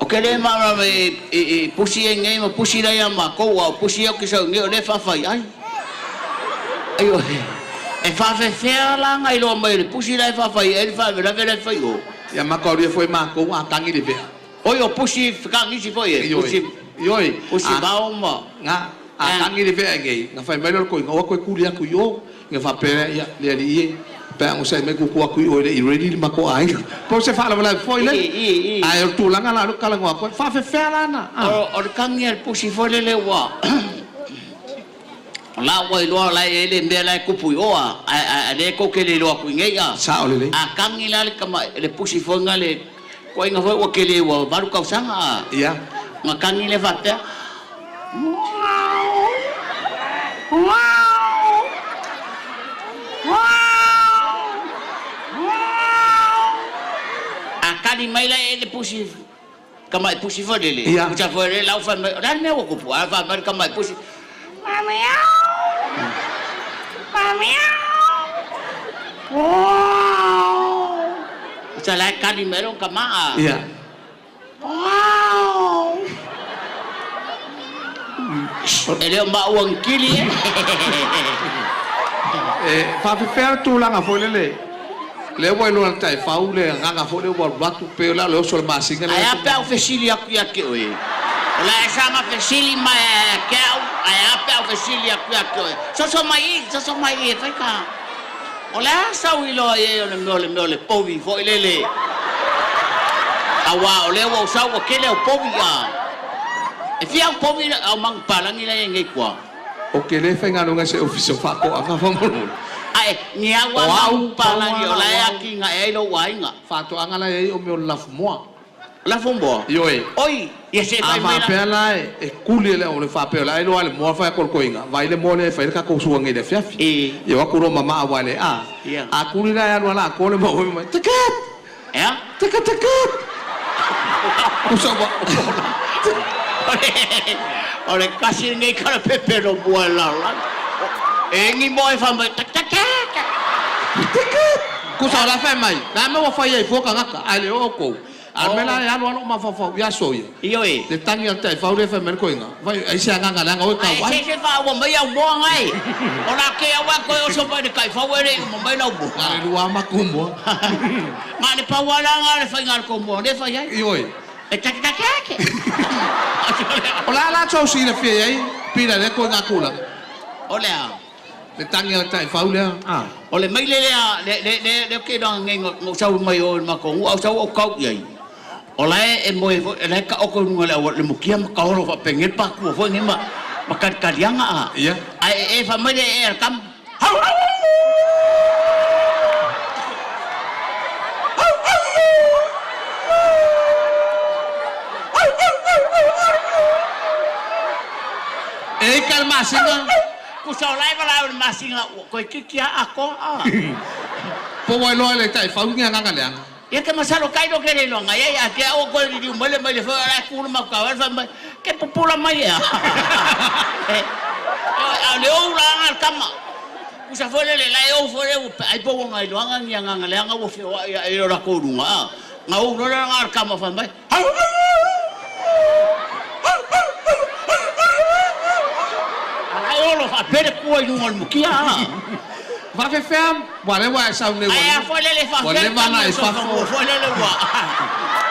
Ou te le malamalama i pusi ia nei ma pusi la ia matou, a o pusi ia ou te sau i nei o lea e faafaiai. Ioe. E faafefea la ona iloa mai e le pusi la e faafaiai ai le faalavelave la e fai i o? Ia mataulia foi matou a tagi le vea. Oi o pusi fetagisi foi e, pusi, Ioe, pusi vao ma. Na, a tagi le vea nei, na fai mai lea o le toeaina, o atu e tuli atu i o. Ona faapea lea, ia, le alii e, pe a onosai mai tuutuu atu i o e le i ready le matou aiga. Po o se faalavelave foi lea. Ae o le tulaga la o lea ou te talanoa atu ai, e faafefea la na, a? O le tagi a le pusi foi lele ua, o la ua iloa o la e i ai le mea la e tupu i o, a, ae lea tou te le iloa atu i inei, a. Sao lelei. A tagi la le tama, le pusi foi lena le toeaina foi ua tele ua 8 tausaga, a. Ia. Ona tagi lea faapea. A tali mai la e le pusi, tamai pusi foi lele, Ia. Pusa foi lele lau fai mai, o le a le mea ua tupu? A fai mai le tamai pusi, Pusa la e tali mai lona tama a. Ia. E le o maua ni kili e. E faafefea le tulaga foi lele, lea ua iloa e le taifau le agaga foi lea ua alu atu pei o le a le oso o le masina lea. Ae a pe a ou fesili atu ia te oe? O le a e saga fesili mai ia te au, ae a pe a ou fesili atu ia te oe? Soso mai i, soso mai i e fai ka. O le a sau iloa i ai o le mea o le mea o le povi foi lele, aua o lea ua ou sau ua tele au povi a. E fia au povi au manupapalagi la e i ai nei tua? Ou te le faigaluega i se ofisa o faatoaga faamolemole. Ae, ni au O a au, pau manupapalagi lava o la lau e au. atinae ai lou aiga. Faatoaga la e i ai o mea o le lafumoa. Lafumoa? Ioe. Oi, ia se A fai mai la. faapea la e tuli e le au faapea o le a iloa le moa fai atu e le toeaina, vaai le moa lea e fai ai le tatou sua nei i le afiafi. E. Ia o atu loa mama aua le a. Ia. A tuli la e alu a la atoa le moa fai mai, Takat! E a? Takat takat! Usa ua O le kasi lenei kalapepe no mua e lalolagi. E egi moa e fai mai, Tak tak tak! Takat! Kusa o la e fai mai, le a mea ua fai ai fua tagata, ae le o outou. A o le mea la e alu lava lou mafaufau i aso ia, Ioe. le tagi a le taifau lea e fai mai ai le toeaina, Vai, ai se agaga leaga oe Ae tau ai. se se faaua mai au moa ngai. O la ke au a koe oso mai le taifau e le i uma mai lau moa. Na le lua matou moa. Na le pau a la nga le faiga a le tou moa lea e fai ai. Ioe. E take take ake. O le a la tou silafia i ai pila lea toeaina tulaga? O le a? Le tagi a le taifau lea, a. O le maile lea, le, le, le, lea ou te iloa nei na ou sau mai o i le matou nuu, a ou sau ou tau i ai, o la e moe foi, o la e taoto i luga o le auala, le mutia ma taolo faapenei le patua foi nei ma, ma talitaliaga, a. Ia. Ae e fai mai le ee a le tama, Hau, hau, hau, hau, hau, hau, hau, hau, hau. E ika le masina. Kusa o la e valaau i le masina ua toeitiiti a atoa a. Po ua iloa e le taifau ni agaga leaga. Ia te masalo tailo ke le iloa ngai ai a te au koe liliu mai le maile foi o la e tu le mau tauala fai mai ke pupula mai ea. A o le ou la aga le tama. Kusa foi lele la e ou foi le ua ai po ua ngai iloaga ni agaga leaga ua feoai ae i o latou luga a. Nga ou loa le aga le tama fai mai. Alai olo faapea le pua i luga o le mutia a. Faafefea ua lea ua e sau nei ua Ae a foi lele ua faafefea le leva tagi na o e le fafo. soifua foi lele ua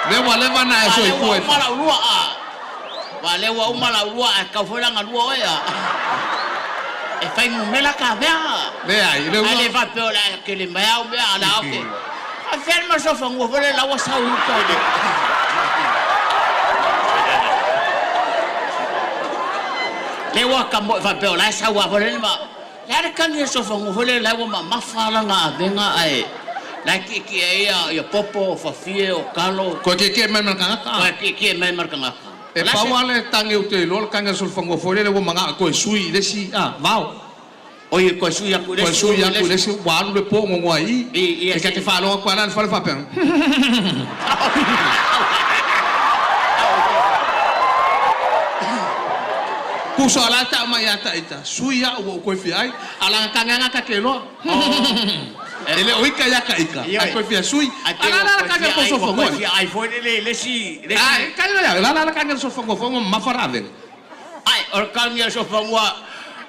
Lea ua leva na e Ua lea ua soifua e uma fafo. lau lua a. Ua lea ua uma lau lua ae tatau foi la na lua oe a. E fai numera ta mea a. Leai, le Ae ua le faapea o le a tele mai au mea a la oke. Faafefea le masofanua foi lele la ua sau i uta i le. Lea ua tamoe faapea o la e sau lava foi lele ma. Le a le tagi o le sofanua foi lele la ua mamafa lana avega ae la e tietie ai ia popo, o fafie, o talo. Toe tietie mai ma le tagata a. Toe tietie mai ma le tagata. E pau lava le tagi ou te iloa o le tagi a le solofanua foi lele ua manao e toe sui i le isi a vao. Oi e toe sui atu i le Toe isi sui atu i le isi ua alu le po gogoa i i. E ta te faalogo atu lava la i le fale faapea. Kuso a la e tau mai ia ta ita, sui au ua ou toe fia ai, a o lana tagi lava lena ta te iloa. E le o ika ia ka ika, ae toe fia sui. A la la la kage le sosofagoa. Ua fia ai foi lele i le isi... Ae, kage la, la la la kage le sosofagoa foi ua mamafa le avega. Ae, o le kage o le sosofagoa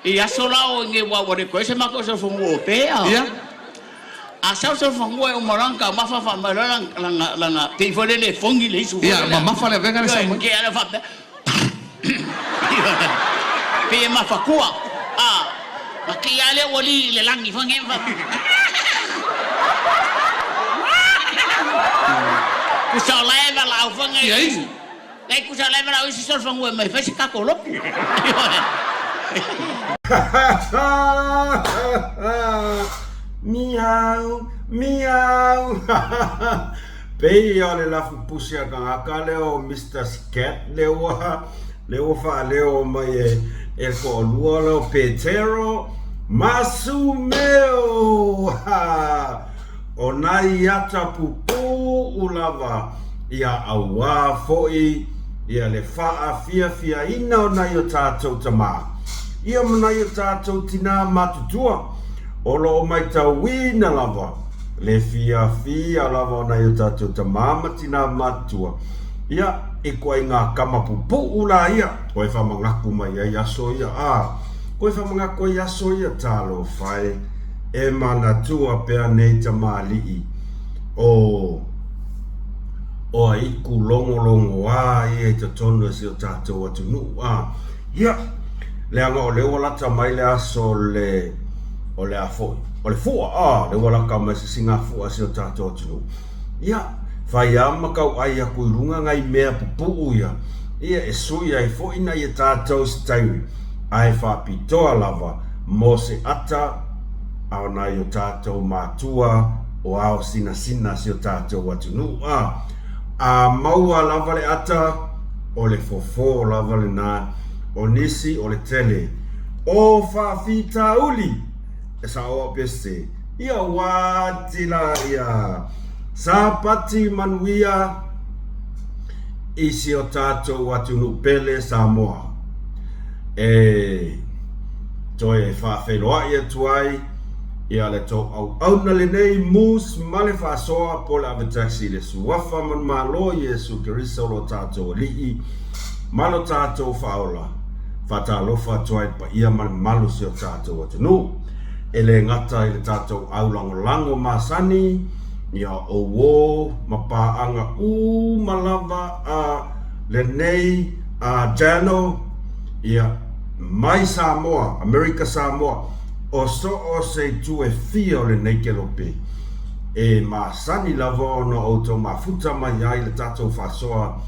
i aso la o inei aua ua le toe se matou sosofagoa o pea. Ia. A sau sosofagoa e uma loa ona taumafa fai mai loa lana, lana, pei foi lele e fogi le isu foi lele. Ia, mamafa le avega lea e sau mai. Ioe, ke ala faapea. Pei e mafatua. A, na kei lava lea ua li i le lagi foi nei ma Tusa o la e valaau foi nei. Ia isi. Nei tusa o la e valaau isi solofanua e mai fai se tatou lotu. Miau, miau. Pei o le lafupusi a tagata lea o Mister Scat lea ua lea ua faaleo mai e e le toalua lea o Petero ma Sumeo. O nai ata pupuu lava ia auā foi ia le faafiafiaina o nai o tātou tamā ia ma nai o tātou tinā matutua o lo o maitauina lava le fiafia lava o nai o tātou tamā ma tinā matutua ia i koaiga kama pupuu la ia koe whamangaku mai ai aso ia a koe whamangaku ai aso ia talofa e e manatua pea nei tamalii o o aiku logologoā ia i totonu e si o tātou atunuu a ia leaga o lea ua lata mai le aso o le o le a foi o le fua a lea ua lata mai se sigafua a si o tātou atunuu ia fai a ma kauʻai aku i luga ngai mea pupuu ia ia e sui ai foi nai e tātou se taimi ae faapitoa lava mo se ata a o nai o tātou mātua o ao sinasina si o tātou atunuu a a maua lava le ata o le fofo lava lenā o nisi o le tele o faafitauli e saoa pe se ia ua ati la ia Sapati manuia i si o tātou atunuu pele Samoa e toe faafeiloai atu ai ia le tou auauna lenei Moose ma le faasoa po le ave taxi i le Suafa Manumalo Iesu Keriso lo tatou Alii ma lo tatou Faaola. Faatalofa atu ai le paia ma le mamalu o si o tatou atunuu. E le gata i le tatou au lagolago masani, ia ouo ma paaga uma lava a lenei a channel, ia mai Samoa, Amerika Samoa, o so o se itu e fia o lenei kelope, e masani lava ona outou mafuta mai ai le tatou faasoa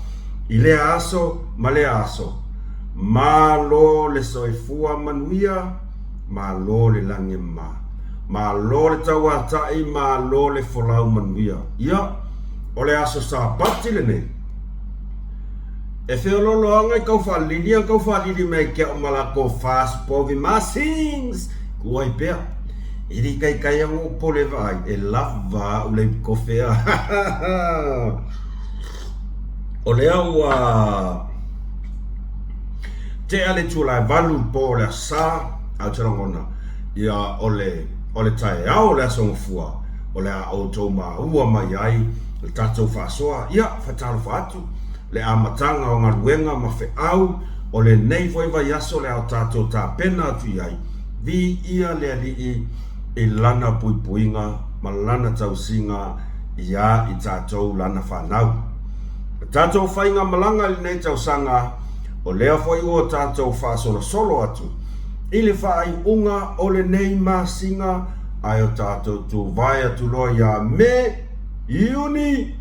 i lea aso ma lea aso. Malo le soifua manuia, malo le lagi e mama. Malo le tauatai, malo le folau manuia. Ia, o le aso Sapati lenei. E feolooloaga i kau faalili a kau faalili mai ke au ma lako fast povi masings ku ai pea. E li kai kai a ngo pole vaai e lava au lei kofe a. O lea ua tea le itula e valu i po o le aso Sa, ae ou te lagona, ia o le, o le taeao o le aso gafua, o le a outou maua mai ai le tatou faasoa, ia, faatalofa atu, le amataga o galuega ma feau o lenei foi vaiaso le a o tatou tapena atu i ai, viia le Alii i Lana puipuiga ma Lana tausiga iā i tatou Lana fanau. Le tatou faiga malaga i lenei tausaga, o lea foi ua tatou faasolosolo atu i le faaiuga o lenei masina ae o tatou tuvae atu loa iā Me, Iuni,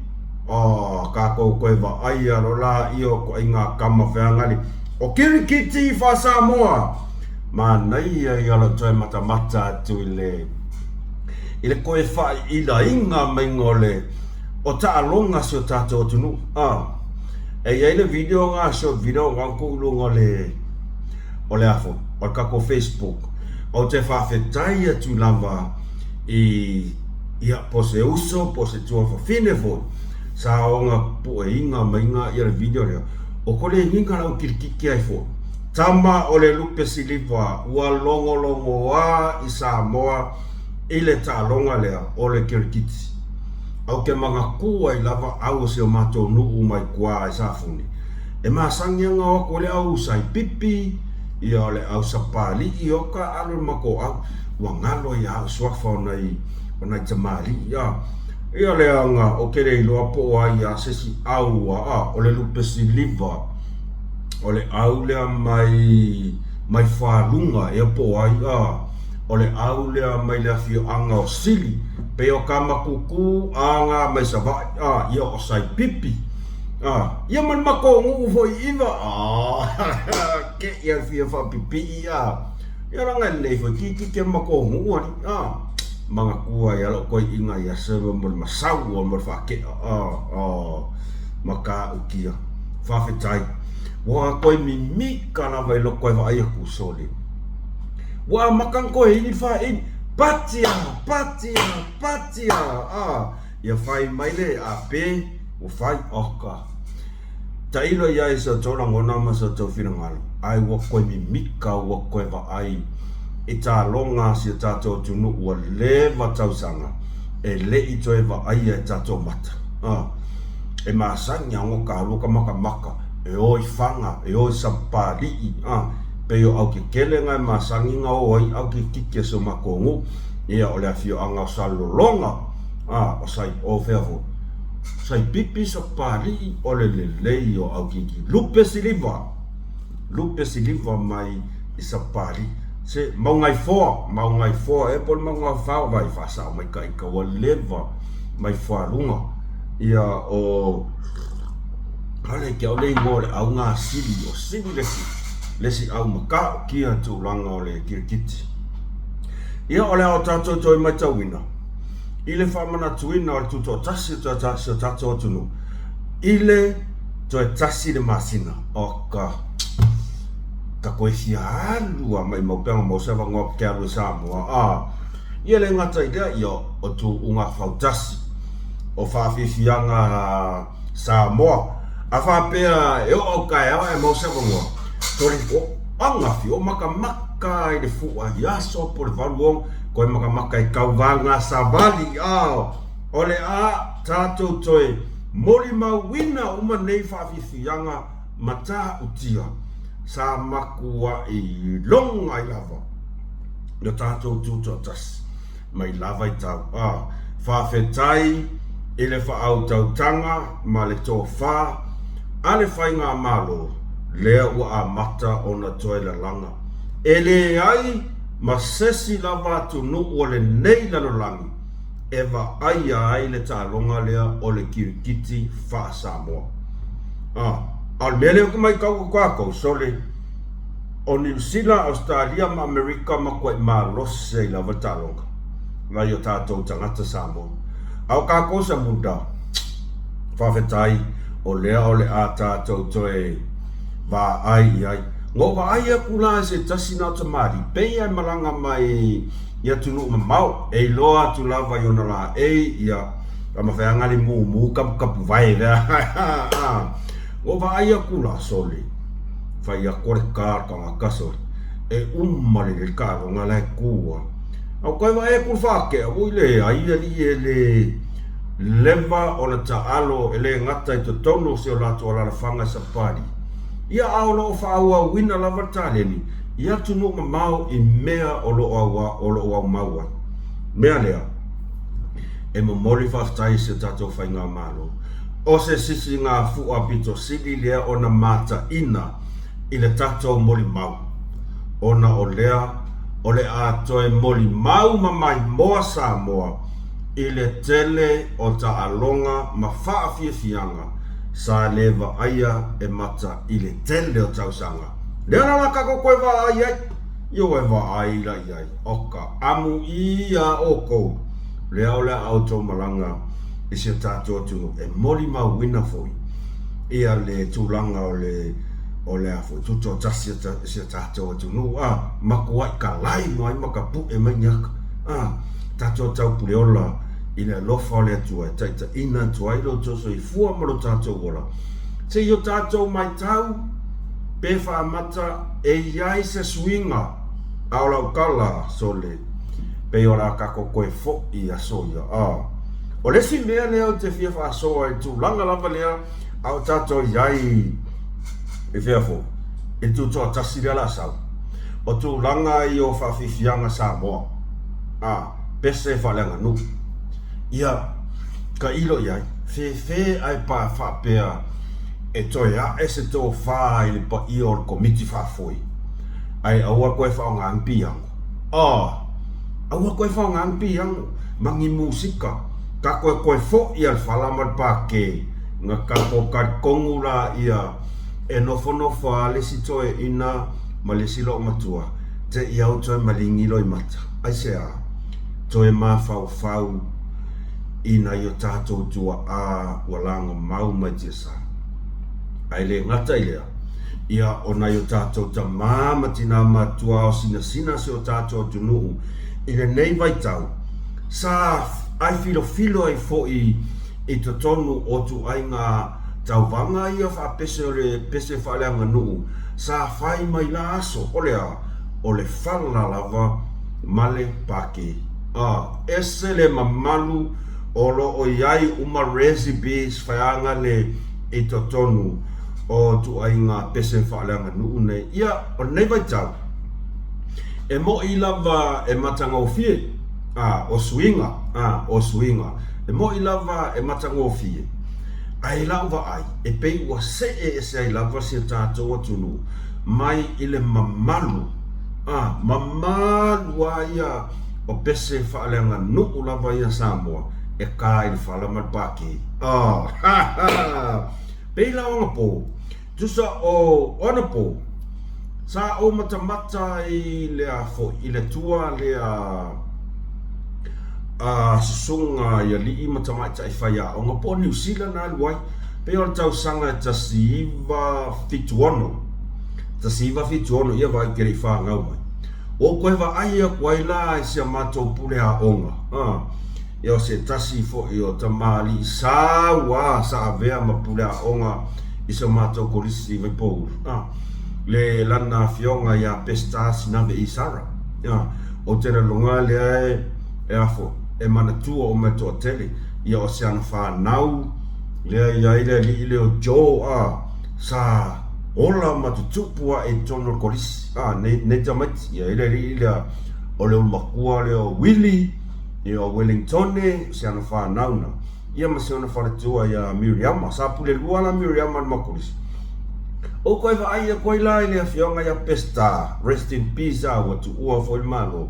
oh, kakou koe vaaia lo la ia o koaiga kama feagali o kirikiti faa-Samoa. Manaia ia lo toe matamata atu i le i le koe faailaina maiga o le o taaloga si o tatou atunuu. Ah, e iai le video nga short video nga ku i luga o le o le afo o le kakou Facebook. Ou te faafetai atu lava i ia po se uso po se tuafafine foi sa ona pueiga maiga ia le video lea o ko le igiga lau kilikiki ai foi tama o le lupe siliva ua logologoā i Samoa. i le taaloga lea o le kirikiti. Ou te manatua ai lava au o si o matou nuu mai tua i Safune, e masani ana o atu ai le au saipipi, ia o le au sapalii, o taaalo i le matou au, ua galo ai ia au suafa o nai o nai tamalii a. Ia leaga ou te le iloa po o ai a se isi au a, o le lupe siliva, o le au lea mai mai Faluga ea po o ai a, o le au lea mai le afioaga o Sili, pei o Kamakukū a nga mai Savaii a, ia o Saipipi a, ia ma le matou nuu foi i Iva a, keʻi a fia faapipii a, ia leaga e lelei foi kikiki le matou nuu alii a, manatua ai a lou toeaina ia serve mo le masau mo le faakeʻa a, a, matautia. Faafetai. Ua toe mimika lava i lou toe vaai atu, sole. Ua amata ona toe ili le faili, Patia! Patia! Patia! A, ia fai mai le AP, ua fai, oka. Tailo i ai i sa tou lagona ma sa tou finagalo, ae ua toe mimika, ua toe vaai i taaloga a si o tatou atunuu ua leva tausaga e le i toe vaaia e tatou mata. A, e masani a ona taua ka makamaka, e o i Faga, e o i Sapapalii, a, pei o aukekele na e masani na o ai aukekike a si o matou nuu, ia o le afioaga o Salelologa, a, o Sai, o fea foi? Saipipi, Sapapalii, o le lelei o aukiki, lupe siliva, lupe siliva mai i Sapapalii, se Maugaifoa, Maugaifoa ea po o le Maugafao, vai faasao mai ka ika ua leva mai Fualuga, ia o Ale ke au le igoa o le au ngā sili, o sili le isi, le isi au matautia tulaga o le kirikiti. Ia o le a o tātou toe matauina i le faamanatuina o le tutoatasi o si o tātou atunuu i le toe tasi le masina o ka ka koe fia alu a maimau pe ana maua se avanoa ke alu i Samoa a ia le gata i lea ia o tuuga fautasi o faafiafiaga Samoa. A faapea e oo au taeao ae maua se avanoa, sole o agafi o makamaka i le fua i aso po o le 8:00 koe makamaka i tauvaga savali a o le a tatou toe molimauina uma nei faafiafiaga matautia sa matuai loga ai lava lo tatou tutoatasi. mai lava i tau a. Faafetai i le faautautaga ma le tofa a le Faigamalo lea ua amata ona toe lalaga. E leai ma sesi lava atunuu o lenei lalolagi e vaaia ai le taaloga lea o le kirikiti faa-Samoa. A, a o le mea lea ou te matau atu tatou, sole, O Niu Sila, Ausetalia ma Amerika matuai malosi ai lava taaloga nai o tatou tagata Samoa. A o tatou Samuda, faafetai o lea o le a tatou toe vaai i ai. Na ou vaai atu la i se tasi na o tamalii, pei lava e malaga mai i atunuu mamao, e iloa atu lava i ona laei, ia, a mafai lava ona limumu kapukapuvae. Na ou vaai atu la, sole, Fai atu le ka le tagata sole, e uma lelei le taaloga la e tu a. A o koe vaai atu le faatea, ui leai alii e le leva ona taalo e le gata i totonu o si o latou alalafaga i Sapali, ia a o lo o faaauauina lava le taleni i atunuu mamao i mea o lo o aumau ai. Mea lea, e momoli faafetai i si o tatou Faigamalo. O se sisigafua pito sili lea ona mataina i le tatou molimau, ona o lea o le a toe molimau ma maimoa Samoa i le tele o taaloga ma faafiafiaga sa le vaaia e mata i le tele o tausaga. Lea la la tatou toe vaai ai, ioe vaai la i ai, oka, amuia outou, lea o le a outou malaga i si o tatou atunuu e molimauina foi ia le tulaga o le o le a foi tutoatasi o si o tatou atunuu a matuai kalai mai ma tapue mai ni aka a tatou taupuleola i le alofa o le Atua e taitaiina atu ai lo outou soifua ma lo tatou ola seia o tatou matau pe faamata e i ai se suiga a o lau tala sole. Pei o le a tatou toe fo'i i aso ia. A. O le isi mea lea ou te fia faasoa i le tulaga lava lea a o tatou i ai i fea foi, i le tutoatasi lea o le a sau, o tulaga ia o faafiafiaga Samoa, a, pese faaleaganuu. Ia, tailo i ai, fefe ae pa faapea e toe a'e se tofa i le paia o le Komiti Faafoe, ae aua toe faaaoga ni piano. A! Aua koe faaaoga ni piano ma ni musika, ka koe koe fo'i a le fala ma le pākē, na tatou talitonu laia e nofonofo a le isi toeaina ma le isi loomatua, te i au toe maligi loimata. Aisea? Toe mafaufau i nai o tatou tuaa ua lagomau mai tiasa. Ae le gata i lea, ia o nai o tatou tamā ma tinā matuā o sinasina si o tatou atunuu i lenei vaitau, sa ai filofilo ai fo'i i totonu o tuaiga tauvaga ia faapese o le pese faaleaganuu sa fai mai la aso, o le a? O le fala lava ma le pākē. A, ese le mamalu o lo o i ai uma recipes faiaga le i totonu o tuaiga pese faaleaganuu nei. Ia, o lenei vaitau, e mo'i lava e matagofie, a, o suiga, a, o suiga, e mo'i lava e matagofie, ae i lau vaai, e pei ua see ese ai lava si o tatou atunuu mai i le mamalu, a, mamalu lava ia o pese faaleaganuu lava ia Samoa e ka i le fala ma le pākē. A, ha, ha! Pei la o anapo, tusa o anapo, sa ou matamata i le a foi, i le tua lea a susuga i alii ma tamaitai faiaoga po o Niu Sila na alu ai, pei o le tausaga e 1976, 1976, ia vaai ou te le i fanau mai. Ua ou toe vaai atu ai la i si a matou pule aoga, a. Ia o se tasi foi o tamalii saua sa avea ma pule aoga i so matou kolisi i Vaipouli, a, le lana afioga ia Pestar Sinave Isara. A, ou te laloga lea e, e a foi, e manatua o mea toatele, ia o se ana fanau lea i ai le alii lea o Joe, a, sa ola ma tutupu ae i totonu o le kolisi, a, nei, nei tamaiti, ia i le alii lea o le ulumakua lea o Willie, Ia o Wellingtone, si ana whanau na, ia ma si ona faletua ia Miriama. Sa pule lua la Miriama le Makulisi. O koe vaai ia koe la i le afioga ia Pesta, rest in peace a ua tuua foi le Malo.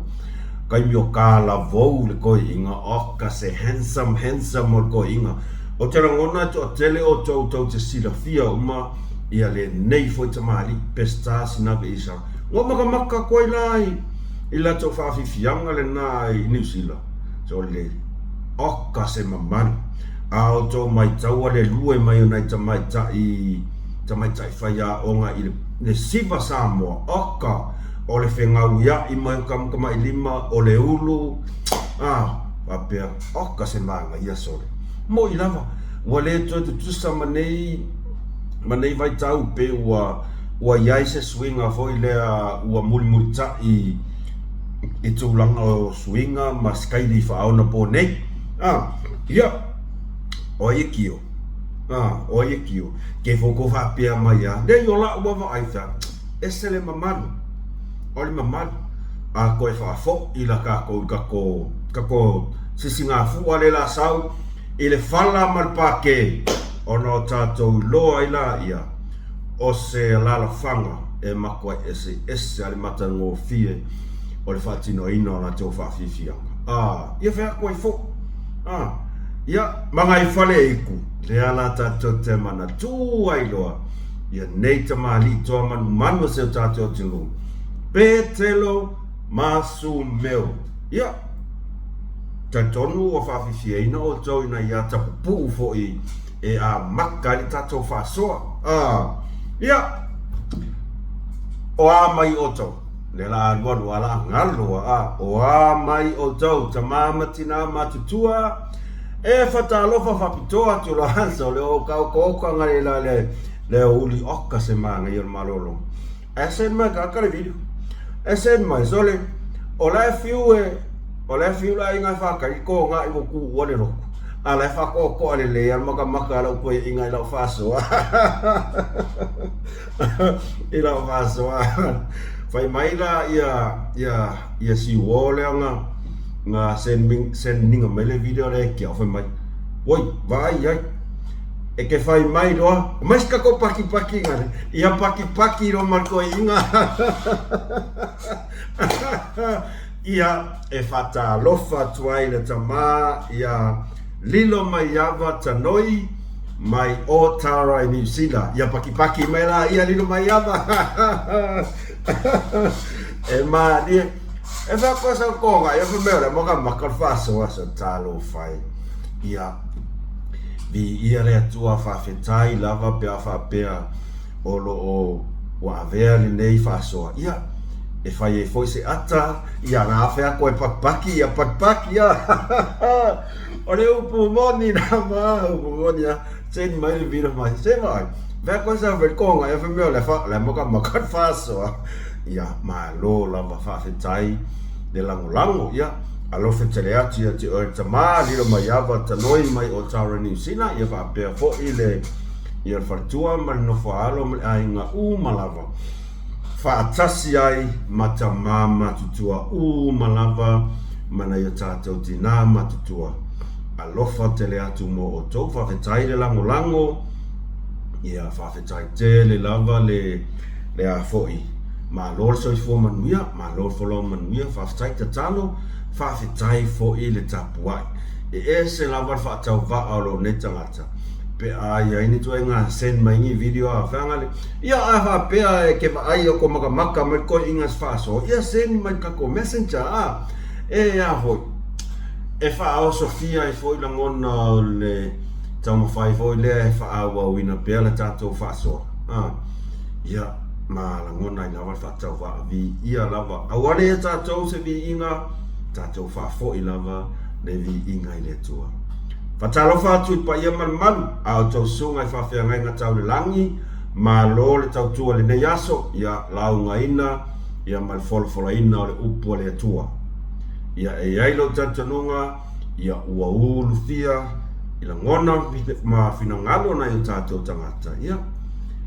Kaimi o ka lavou le koiinga, oka se handsome handsome o le koiinga. O te rangona e toatele o tou tou te silafia uma ia lenei foi tamalii Pesta Sinave Isa. Ua makamaka koe la i i latou faafiafiaga lena i Niu Sila, so le oka se mamalu. A o tou maitaua le lue mai o nai tamaitai tamaitai faiaoga i le siva Samoa, oka o le fegauia'i mai o kamakamailima o le ulu, a faapea, oka se manaia sole. Mo'i lava, ua le toe tutusa ma nei ma nei vaitau pe ua Ua i ai se suiga foi lea ua mulimulitaʻi i tulaga o suiga ma sikaili faaonaponei. A, ia, o ai e kio? A, o ai e kio? Ke fou kou faapea mai a, nei o la'u a vaai fea, ese le mamalu, o le mamalu, a koe faafoʻi la kakou i kako, kako sisigafua le la sau i le fala ma le pākē, ona o tatou iloa ai laia, O se alalafaga e makuai eseese a le matagofie o le faatinoina o latou faafiafiaga. A, ia fai atu ai foi. A, ia, ma nai fale e iku, lea la tatou te manatu ai loa, ia nei tamalii toa manumanu o se o tatou atunuu, Petelo ma Sumeo. Ia, talitonu ua faafiafiaina outou ina ia tapupuu foi e amata ai le tatou faasoa. Ah, ia, o a mai outou, lea la alualu a la galo a, o a mai outou, tamā ma tinā matutua, e fatalofa faapitoa atu la hansa o le o ka oka oka le la le le uli oka se manaia o le malolo. Ae send mai ka ka le video. E send mai sole o la e fiu e. O la e fiu le aiga e faatali toga i ua tuua le lotu, a o la e faatoatoa lelei lava le makamaka a lau toeaina i lau faasoa. I lau faasoa. Fai mai la ia ia ia siuo lea na na send ina mai le video lea e te au fai mai, Oi, vaai i ai. E te fai mai loa, aumai se tatou pakipaki gale. Ia pakipaki loa ma le toeaina. Ia, e faatalofa atu ai le tama ia Lilo Maiava Tanoi mai Otara i Niu Sila. Ia pakipaki mai la ia Lilo Maiava. E malie. E whakoa sa konga, ia whamea ora, maka maka le whaasoa sa talo whai. Ia, vi ia le atua whawhetai lava pe a whapea o lo o ua avea lenei faasoa, ia, e fai ai foi se ata, ia, na wheako e pakipaki, ia pakipaki, ia, o le upu moni na ma, upu moni a, send mai le vira mai, se vaai, wheako sa whai konga, ia whamea o le wha, le maka maka faasoa, ia, malo lava faafetai le lagolago, ia, alofa tele atu ia te oe tamā, lilo mai ava tanoi mai o Tara Niu Sila, ia faapea foi le, ia le faletua ma le nofo alo ma le aiga uma lava, faatasi ai ma tamā matutua uma lava ma nai o tātou tinā matutua. Alofa tele atu mō outou, faafetai le lagolago, ia faafetai tele lava le, le a foi. Malo le soifua manuia, malo le folao manuia, faafetai tatalo, faafetai foi le tapuai. E ese lava le faatauvaa o lou nei tagata. Pe a i ai ni ituaiga send mai ni video a feagale, ia a faapea e ke vaai o ko makamaka mai koiʻiga se faasoa, ia send mai ka ko messenger a e a foi. E faaosofia ai foi lagona o le taumafai foi lea e faaauauina pea le tatou faasoa. A, ia, ma lagona ai lava le faatauvaa viia lava. Aua le ia tatou se viiga, tatou faafoi lava le viiga i le Atua. Faatalofa atu i le paia ma le malu a outou susuga i faafeagaiga tau le lagi, malo le tautua i lenei aso, ia laugaina ia ma le folafolaina o le upu a le Atua. Ia e i ai lou talitonuga, ia ua ulufia i lagona ma finagalo nai o tatou tagata, ia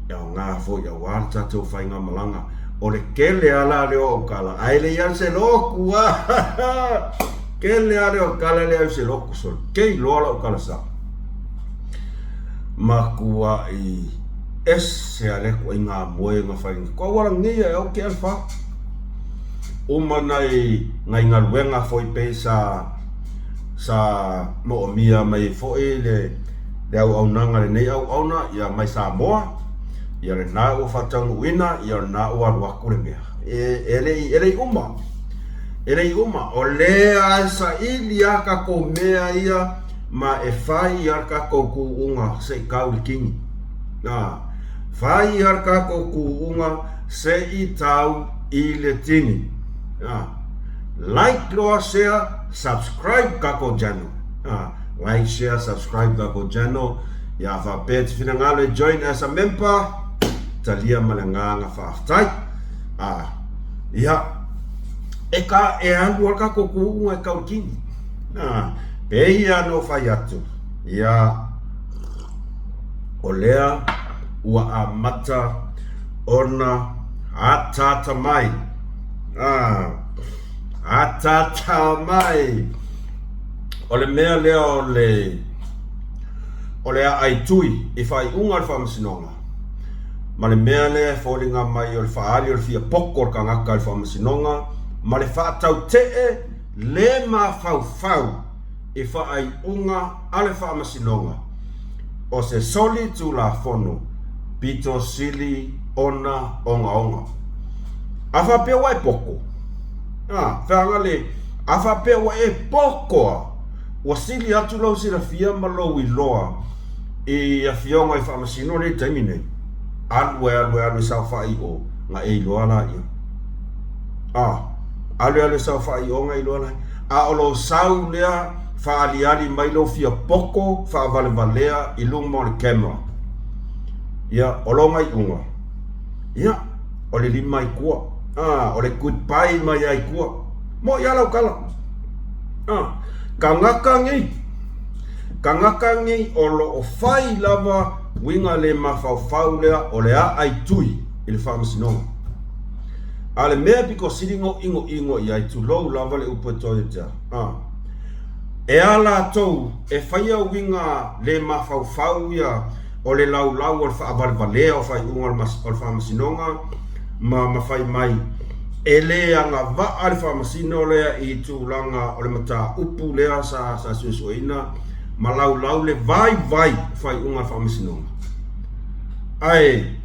e aoga foi aua le tatou faigamalaga. O le kele lava la lea o au tala, ae le i alu se lotu a! Kele lava lea o tala lea au se lotu sole. Kei loa lau tala sao. Matuai ese a le ituaiga moe na fai nei. Ko auala nei e au ke alfa. Uma nai nai galuega foi pei sa sa moomia mai ai foi le le auaunaga lenei auauna ia mai Samoa ia lena ua faataunuuina ia lena ua alu atu le mea. E e le i e le i uma. E le i uma. O lea e saili a tatou mea ia ma e fai a le tatou tuuga se i tau i le kini. A, fai a le tatou tuuga se i tau i le tini. A, like loa, share, subscribe tatou channel. A, like, share, subscribe tatou channel. Ia faapea te finagalo e join as a member, talia ma le agaga faafetai. A, ia, e ka, e alu a le tatou tuuga e tau i le kini. A, pei lava ona ou fai atu, ia, o lea ua amata ona ataata mai. A, ataata mai. O le mea lea o le, o le aai tui i faaiuga o le faamasinoga, ma le mea lea e foliga mai o le faaali o le fia poko o le tagata i le faamasinoga, ma le faatautee le mafaufau i faaiuga a le Faamasinoga o se soli Tulafono pito sili ona ogaoga. A faapea ua e poko, a, feaga le, a faapea ua e poko a, ua sili atu lou silafia ma lou iloa i afioga i Faamasino nei i le taimi nei, alu e alu e alu e saofai i o, na e iloa laia. A, alu e alu e saofai i o na iloa laia. A o lou sau lea faaaliali mai lou fia poko faavalevalea i luma o le camera. Ia, o lona iuga, ia, o le lima i tua. A, o le goodbye mai lava i tua. Moʻi lava lau tala. Kagaka nei, kagaka nei o lo o fai lava uiga le mafaufau lea o le aai tui i le faamasinoga. A o le mea pito sili ona igoigo i ai, tulou lava le upu e toe ia te au, e a latou e faia uiga le mafaufau ia o le laulau o le faavalevalea o faaiuga o le faamasinoga ma ma fai mai e le agavaa le faamasino lea i tulaga o le mataupu lea sa sa suesueina ma laulau le vaivai o faaiuga a le faamasinoga. Ae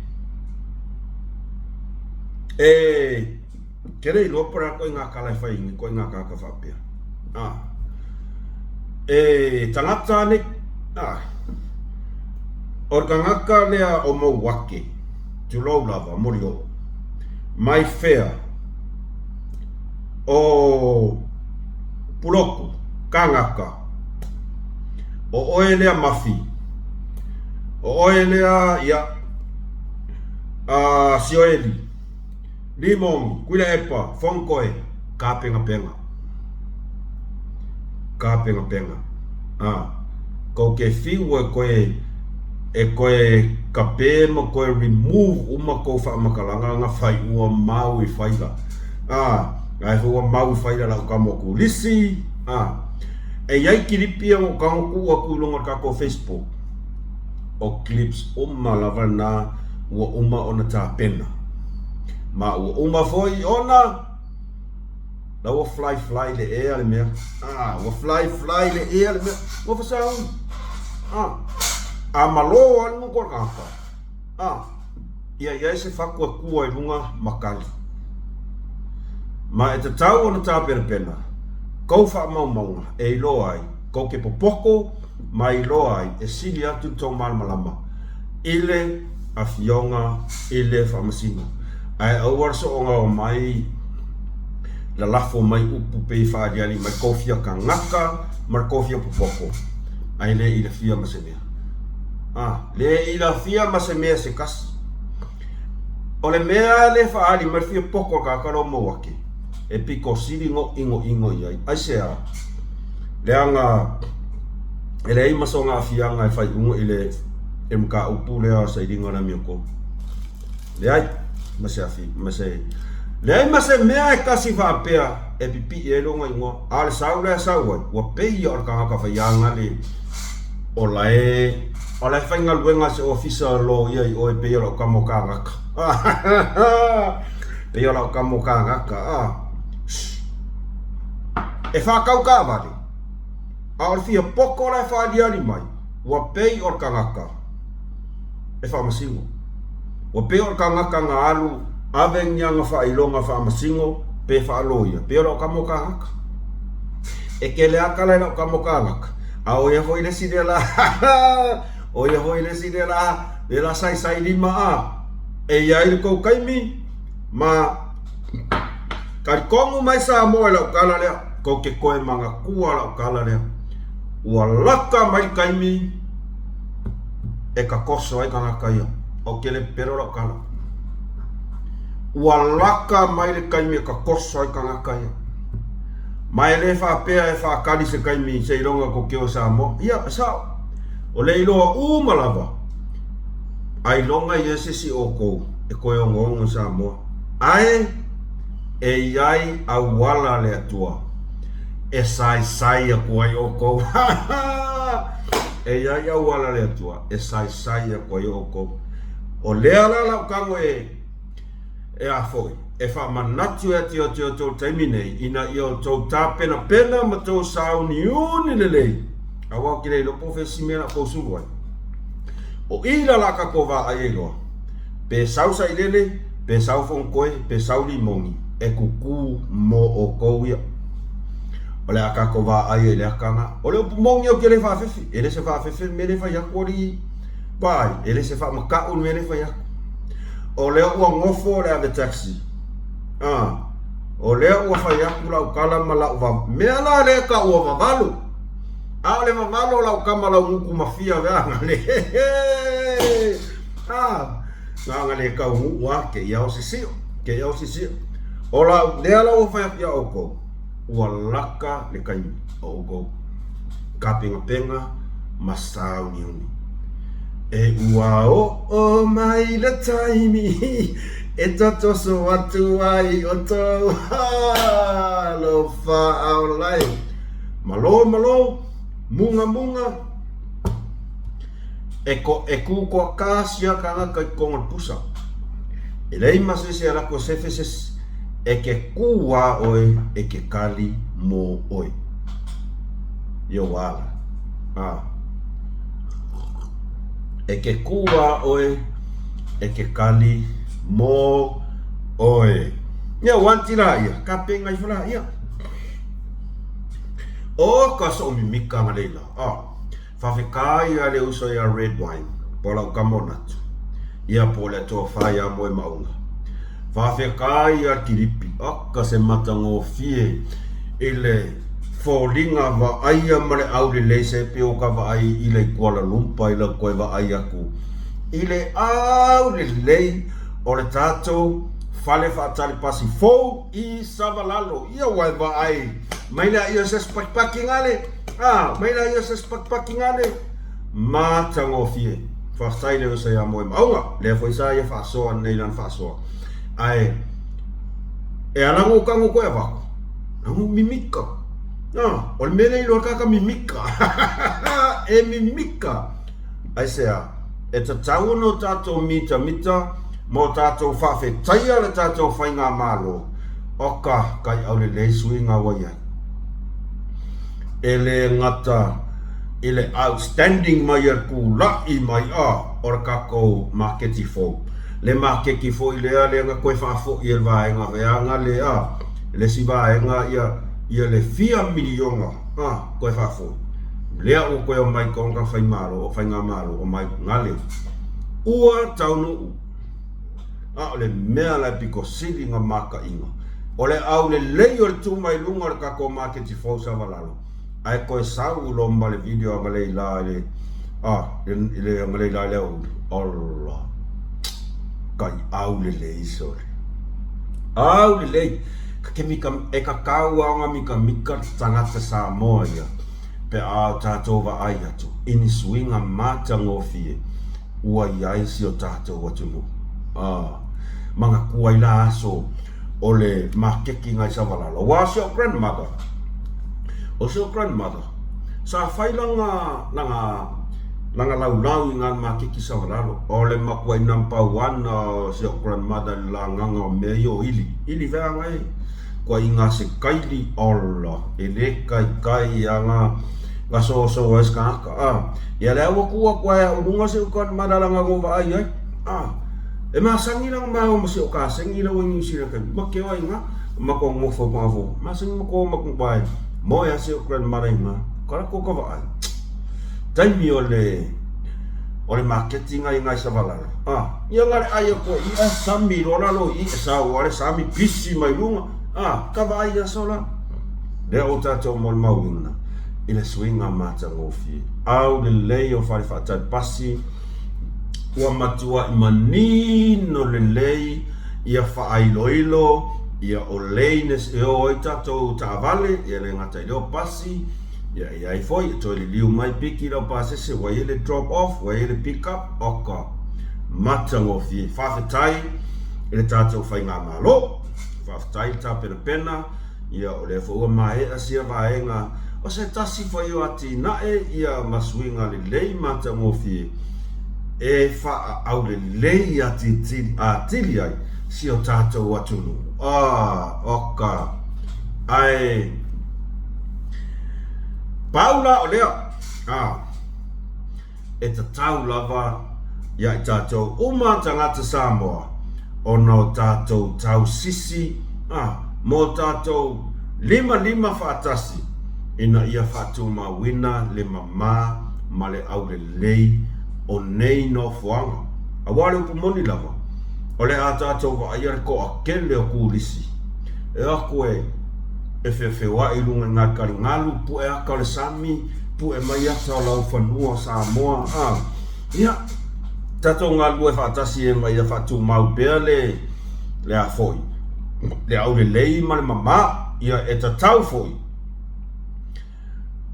e ke le iloa po o le a ituaiga tala e fai i ituaiga tagata faapea. A e tagata nei, a o le tagata lea o Mauake, tulou lava, Molioo, mai fea o Puloku, Kagaka, o oe lea Mafi, o oe lea ia a Sioeli, Limogi, Tuilaepa, Fonotoe, Kapengapenga. Kapengapenga. A, kou ke fiu e koe e koe kape ma koe remove uma kou faamatalaga na fai ua mau i faila. A, ae foi ua mau i faila lau tama o Kulisi. A, e iai kilipi ia na ou tago tuu atu i luga o le tatou Facebook. O clips uma lava na ua uma ona tapena. Ma ua uma foi ona la ua fly fly le ea le mea. Ah, ua fly fly le ea le mea. Ua fasauni. Ah, a malo a le nuku o le tagata. Ah, ia i ai se fatu e kua i luga ma kali. Ma e tatau ona tapenapena kou faamaumauga e iloa ai kou ke popoko ma iloa ai e sili atu le tou malamalama i le afioga i le faamasino. Ae aua le soongaoa mai lalafo mai upu pei faaliali mai kou fia kagaka ma le kou fia popoko, ae le ilafia ma se mea. A, le ilafia ma se mea se kasi. O le mea le faaali mai le fia poko o le kagaka lea ua maua ake, e pito sili ona igoigo i ai. Aisea? Leaga e leai ma sona aafiaga e faaiuga i le mataupu lea o sailiga o le amiotonu. Leai ma se afi, ma se leai ma se mea e kasi faapea e pipii ai lona igoa. A o le sau lea e sau ai, ua pei ia o le tagata faiaga le o lae o lae faigaluega se ofisa loia i oe pei o lau tama o kagaka. Pei o lau tama o kagaka. E whakau taavale, a o le fia poko la e whaaliali mai, ua pei o le kagaka e whaamasino. Ua pei o le kagaka nga alu ave ni aga whaailoga whaamasino pe whaaloia, pei o lau tama o kagaka. E kele a kala i lau tama o kagaka, a o ia foi le isi lea la, o ia foi le isi lea la, lea la saisai lima a, e iai le kou taimi, ma Talitonu mai Samoa i lau tala lea, tou te toe manatua lau tala lea. Ua lata mai le taimi e tatoso ai tagata ia. Ou te le pepelo lau tala. Ua lata mai le taimi e tatoso ai tagata ia. Ma e le faapea e faatali se taimi seiloga tou te o i Samoa. Ia, e sao. O le iloa uma lava, ailoga ia se isi o outou e toe onoono i Samoa. Ae e i ai auala a le Atua e saisai aku ai outou. E i ai auala a le Atua e saisai aku ai outou. O lea la lau tago e e a foi, e faamanatu ia te outou i le taimi nei, ina ia outou tapenapena ma tou sauniuni lelei, aua ou te le iloa po o fea isi mea o le a outou sulu ai. O i la la tatou vaai ai loa, pe sau sailele, pe sau fonotoe, pe sau limoni, e kuku mo outou ia. O le a tatou vaai ai i le ata na. O le upu moni ou te le faafefe, e le se faafefe le mea lea e fai atu alii vaai, e le se faamatau le mea lea e fai atu. O lea ua nofo le ave taxi, a, o lea ua fai atu lau tala ma lau va, mea la lea e taua vavalo. A o le vavalo o lau tama lau gutu mafia veaga le, a, Naga le taunuu a ke ia o sisio, ke ia o sisio. O lau lea la ua fai atu ia outou. Ua laka le taimi o ʻoukou kāpegapega ma sauniuni. E ua oʻo mai le taimi e totoso atu ai ʻoutou alofa ola e. Malo malo, muga muga, e ko e kū koa sia kānaka i totonu o le pusa. E leai ma se isi e alu atu e sefe se isi, e ke kū lava ʻoe e ke kali mō ʻoe. Ia ua ala. A. E ke kū lava ʻoe e ke kali mō ʻoe. Ia ua anti lā ia, ka penga iho lā ia. ʻO ka soʻomimika ma laila, a. Faafetai ia le uso ia Redwine, po lau ka monatu, ia po le tofa ia Moemauga. Faafetai ia Kilipi, aka se matagofie i le foliga vaaia ma le aulelei se pei o ka vaai i le Kuala Lumpa i lau koe vaai atu i le aulelei o le tatou fale faatali pasi fou i Savalalo. Ia ua e vaai mai la ia se pakipaki ngale. A, mai la ia se pakipaki ngale. Matagofie. Faafetai le uso ia Moemauga. Lea foi sa ia faasoa nei lana faasoa. Ae, e ala ngo kango koe avako. Ango mimika. A, o le mea lea iloa kaka mimika. E mimika. Aisea? E tatau ona o tatou mitamita ma o tatou faafetaia le tatou faigamalo, oka kaiaulelei suiga ua i ai. E le gata i le outstanding mai a le kulaʻi mai a o le tatou maketi fou, le maketi foi lea lea na toe faafoi e le vaega veaga lea, le isi vaega ia ia le fia miliona a toe faafoi. Lea ua toe omai tonu ka faimalo o faigamalo omai gale ua taunuu. A o le mea la e pito sili na makaʻina, o le aulelei o le tu mai luga o le tatou maketi fou Savalalo, ae toe sau loa ma le video agalei la i le a i le agalei la i le aoauli. Ola kai aulelei sole. Aulelei ka ke mika e kakau a nga mikamika tagata Samoa ia. Pe a o tatou vaai atu i ni suiga matagofie ua i ai si o tatou atunuu, a manatua ai la aso o le makeki ngai Savalalo. Aua o si o'u grandmother, o si o'u grandmother, sa fai lana, lana, lana laulau i ngā makeki Savalalo. O le makuai number one o si o'u grandmother i le lagaga o mea ia o ili, ili feaga e. Kua i ngā se kaili ola, e le kaikai ia ngā ngā soso ai se kangaka, a, ia le aua kua kua e au lunga se uka mararanga ngo vaai ai, a, e masangi langa ma ma se o ka sengi la wengi sila kai, ma ke oi ngā, ma ko ngofo ma fo, masangi ma ko ma ku pai, mo ya se o kran marai ngā, kala ko ka vaai. Taimi o le, o le marketing ai ngai Savalalo. A, ia ngare ai a koe i a sami loa lalo i e sau a le sami pisi mai luga. A, ka vaai ia sola. Lea o tatou molimauina i le suiga matagofie. Au lelei o fale faatali pasi, ua matuai manino lelei ia faailoilo ia o lanes e o ai tatou taavale, ia le gata i lea o pasi, Ia i ai foi e toe liliu mai piki lau pasese ua i ai le drop off ua i ai le pick up oka matagofie. Faafetai i le tatou faigamalo, faafetai le tapenapena, ia o lea foi ua maea sia vaega o se tasi foi o atinae ia ma suiga lelei matagofie e faaaulelei atili ai si o tatou atunuu. Ah, oka. Ae Pau la o lea, a, e tatau lava ia i tatou uma tagata Samoa ona o tatou tausisi, a, mo tatou limalima faatasi ina ia faatumauina le mama ma le aulelei o nei nofoaga. Aua o le upu moni lava, o le a tatou vaaia le toatele o turisi e o atu e E feofeoai i luga i ngā taligalu, pue ata o le sami, pue mai ata o laufanua o Samoa, ā, ia, tatou galulue faatasi e mai ia faatumau pea le, le a foi, le aulelei ma le mamā. Ia e tatau foi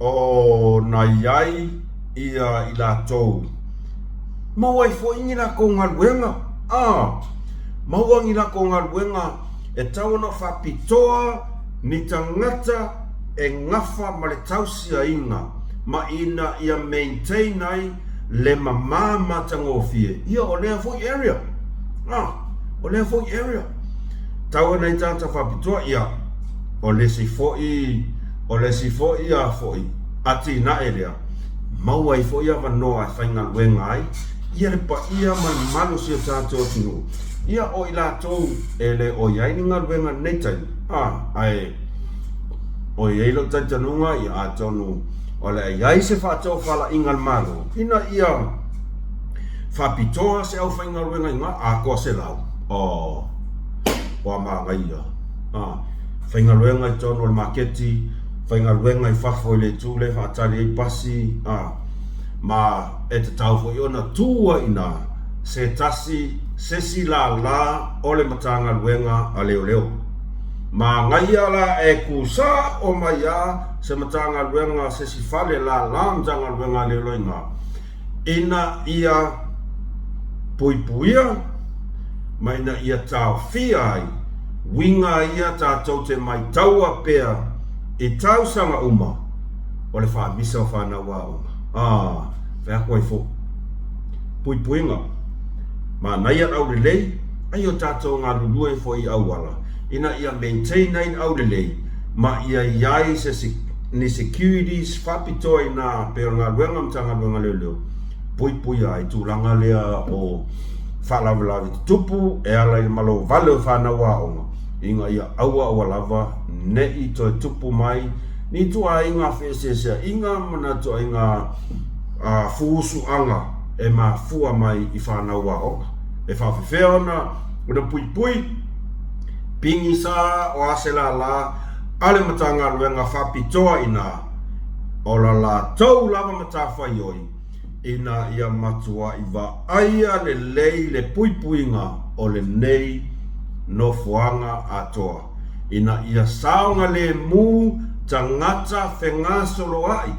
ona i ai ia i latou maua ai foi ni lakou galuega, a, maua ni lakou galuega e tau ona faapitoa ni tagata e gafa ma le tausiaina ma ina ia maintain ai le mama matagofie ia o lea foi area, a, o lea foi area. Tau ana i tagata faapitoa, ia, o le isi foi, o le isi foi a foi atinae lea, maua ai foi avanoa e faigaluega ai ia le paia ma le mamalu o si o tatou atunuu, ia o i latou e le o i ai ni galuega i lenei taimi, a, ae o i ai lou talitonuga, ia atonu o le a i ai se faatofalaiga a le Malo ina ia faapitoa se aufaigaluega i ina atoa 100, oh, ua manaia. A, faigaluega i totonu o le maketi, faigaluega i fafo i le itu lea e faatali ai pasi, a, ma e tatau foi ona tu ai i ina se tasi, se isi lālā o le Matagaluega a Leoleo. Manaia la e tusao mai lava se Matagaluega, se isi fale lālā o le Matagaluega a Leoleo i ina, ina ia puipuia ma ina ia taofia ai uiga ia tatou te maitaua pea i tausaga uma o le faamisa o fanau aoga. Ā, fai atu ai foi. Puipuiga. Manaia le aulelei, ai o tatou galulue foi i auala ina ia maintain ai le aulelei ma ia i ai se ni securities faapitoa ina pei o le galuega Matagaluega Leoleo puipuia ai tulaga lea o faalavelave tutupu e ala i le malo vale o fanau aoga ina ia aua aua lava ne'i toe tupu mai ni ituaiga feeseeseaiga ma na ituaiga fuusuaga e mafua mai i fanau aoga. E faafefea ona ona puipui pigisa o a se lālā a le Matagaluega faapitoa ina o la latou lava matafaioi ina ia matuai vaaia lelei le puipuiga o lenei nofoaga atoa ina ia saogalemu tagata fegasoloai.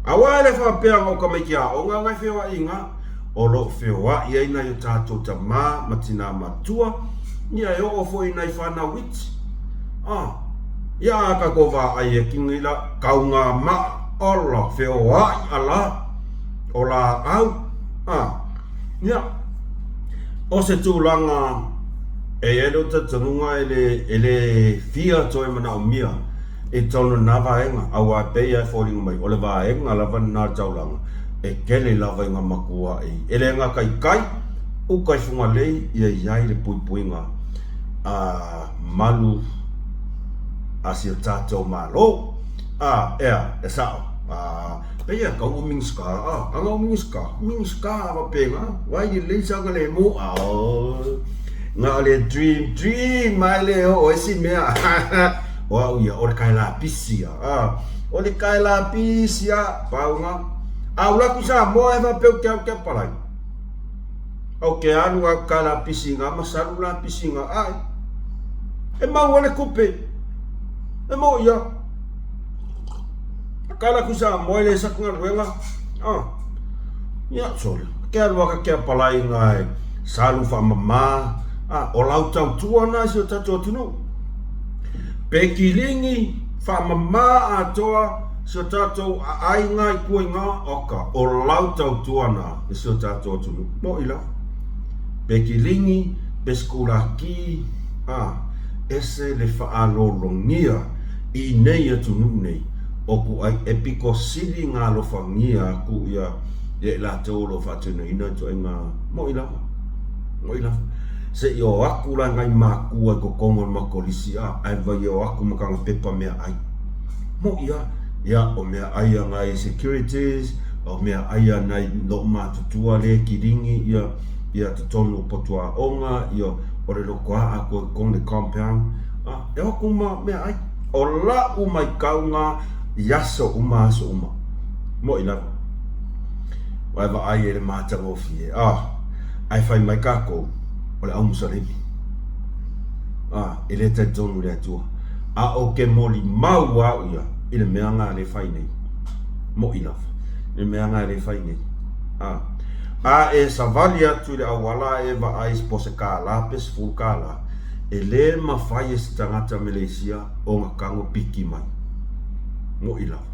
Aua e le faapea na o tamaiti aoga na e feoai iina, o lo o feoai ai nai o tatou tama ma tina matua, ia e oo foi i nai fanau iti. A, ia a tatou vaai e kini la, kau ngā maa, ola, feoai a la, o laau, a, ia, o se tulaga e i ai lou talitonuga e le, e le fia toe manaomia i totonu o lena vaega, aua e pei lava e foliga mai, o le vaega lava lena o le taulaga e tele lava i ngā matua'i, e le gata i tai, uka i Fugalei, ia i ai le puipuiga a malu a si o tatou Malo. A, ea, e sao. A, pei a kau o Minista, a, anga o Minista, Minista va penga, vai lelei sa le mo, a, nga le dream, dream mai le o esi mea. O au ia, o le kae lapisi ia, a, o le kae lapisi ia, pau nga. A ula ku Samoa e faapea ke au ke palai. Au ke alu au ka lapisi nga ma salu lapisi nga ai. E maua le kupe. E mo ia. Ka la ku Samoa le sa galuega. Ah. Ia sole. Ke alu aka ke apalai nga e salu faamama. Ah, o lau tautua na si o tatou atunuu. Pe kilingi faamama atoa si o tatou aiga i kua i ngā oka o lau tautua na i si o tatou atunuu. Moʻi lava. Pe kilingi, pe sikulaki, a, ese le faalologia i nei atunuu nei o ku ai e piko sili ngā alofagia aku ia ia i latou o lo o faatinoina ituaiga moʻi lava. Moʻi lava. Se i o aku la ngai makua i totonu o le makolisi a, ae vai e o aku ma kana pepa meaai. Moʻi a, ia o meaai a ngai securities, o meaai a nai loomatutua le kilingi ia ia totonu o potu aoga, ia o le loko aa aku i totonu le compound, a, e o aku ma meaai. O la'u maitauga i aso uma aso uma. Moʻi lava. Aua e vaai ai le matagofie, a, ae fai mai kākou, o le au Musalemi. A, e le talitonu i le Atua. A ou te molimau au ia i le mea nga le fai nei. Moʻi lava. I le mea nga le fai nei. A. A e savali atu i le auala a e vaai po o se kālā pe 10 kālā, e lē mafai e se tagata Meleisia ona tago piki mai. Moʻi lava.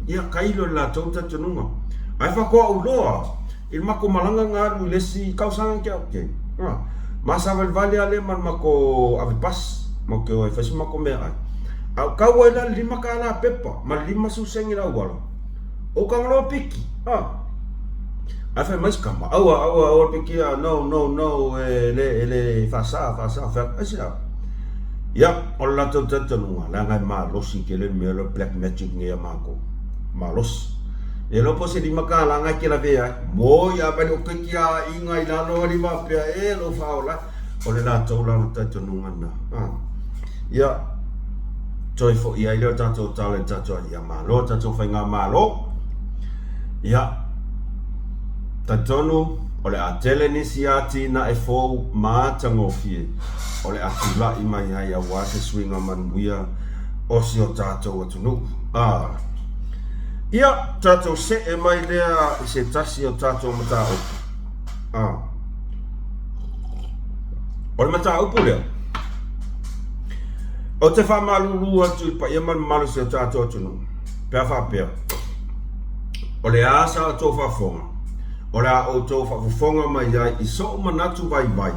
Ia, tailo i le latou talitonuga. Ae faatoa ou loa i le matou malaga na alu i le isi tausaga ke au ke. A. Ma savalivali lava lea ma le matou ave pasi, matou te o e fai se matou meaai. A ou tau ai la i le $5 pepa ma le 50 sene le auala, Ou tago loa piki, a. Ae fai mai si tama, aua, aua, aua piki a, no, no, no, e le, e le faasa, faasa, fai atu, aisea? Ia, o le latou talitonuga, leaga e malosi tele le mea lea o black magic nei a matou. Malosi. Le iloa po o se $5 na e te lavea ai. Moi a mai lou keiki aiga i lalo alii faapea, e lou faaola. O le latou la talitonuga lena. A. Ia, toe foi ai lea o le tatou tala i le tatou alii. Ia malo le tatou faigamalo. Ia, talitonu o le a tele nisi atinae fou matagofie o le a tulai mai ai aua se suiga manuia o si o tatou atunuu. A. Ia, tatou see mai lea i se tasi o tatou mataupu. A. O le mataupu lea, ou te faamalulu atu i le paia ma le mamalu o si o tatou atunuu, pe a faapea, o le a sa outou faafofoga, o le a outou faafofoga mai ai i sou manatu vaivai,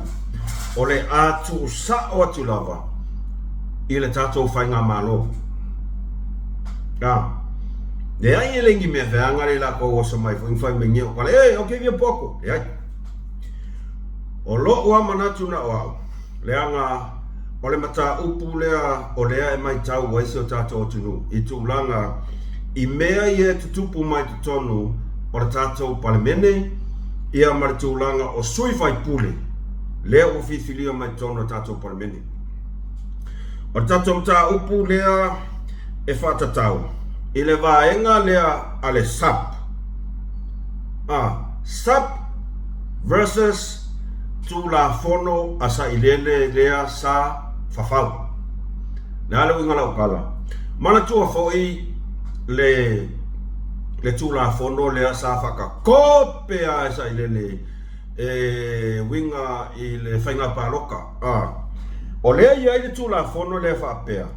o le a tuusao atu lava i le tatou faigamalo. A, leai e le ni mea feaga le latou oso mai foi ma fai mai nei o kale, e, ok via poco, leai. O lou lava manatu na o au, leaga o le mataupu lea o lea e matau ai si o tatou atunuu i tulaga i mea ia e tutupu mai totonu o le tatou Palemene ia ma le tulaga o sui faipule lea ua filifilia mai totonu o le tatou Palemene. O le tatou mataupu lea e faatatau i le vaega lea a le SAP, a SAP versus Tulafono a Sailele lea sa fafau. Le a le uiga o lau tala? Manatua foi le le Tulafono lea sa faatakope lava e Sailele e uiga i le faiga palota. A, o lea e i ai le Tulafono lea faapea,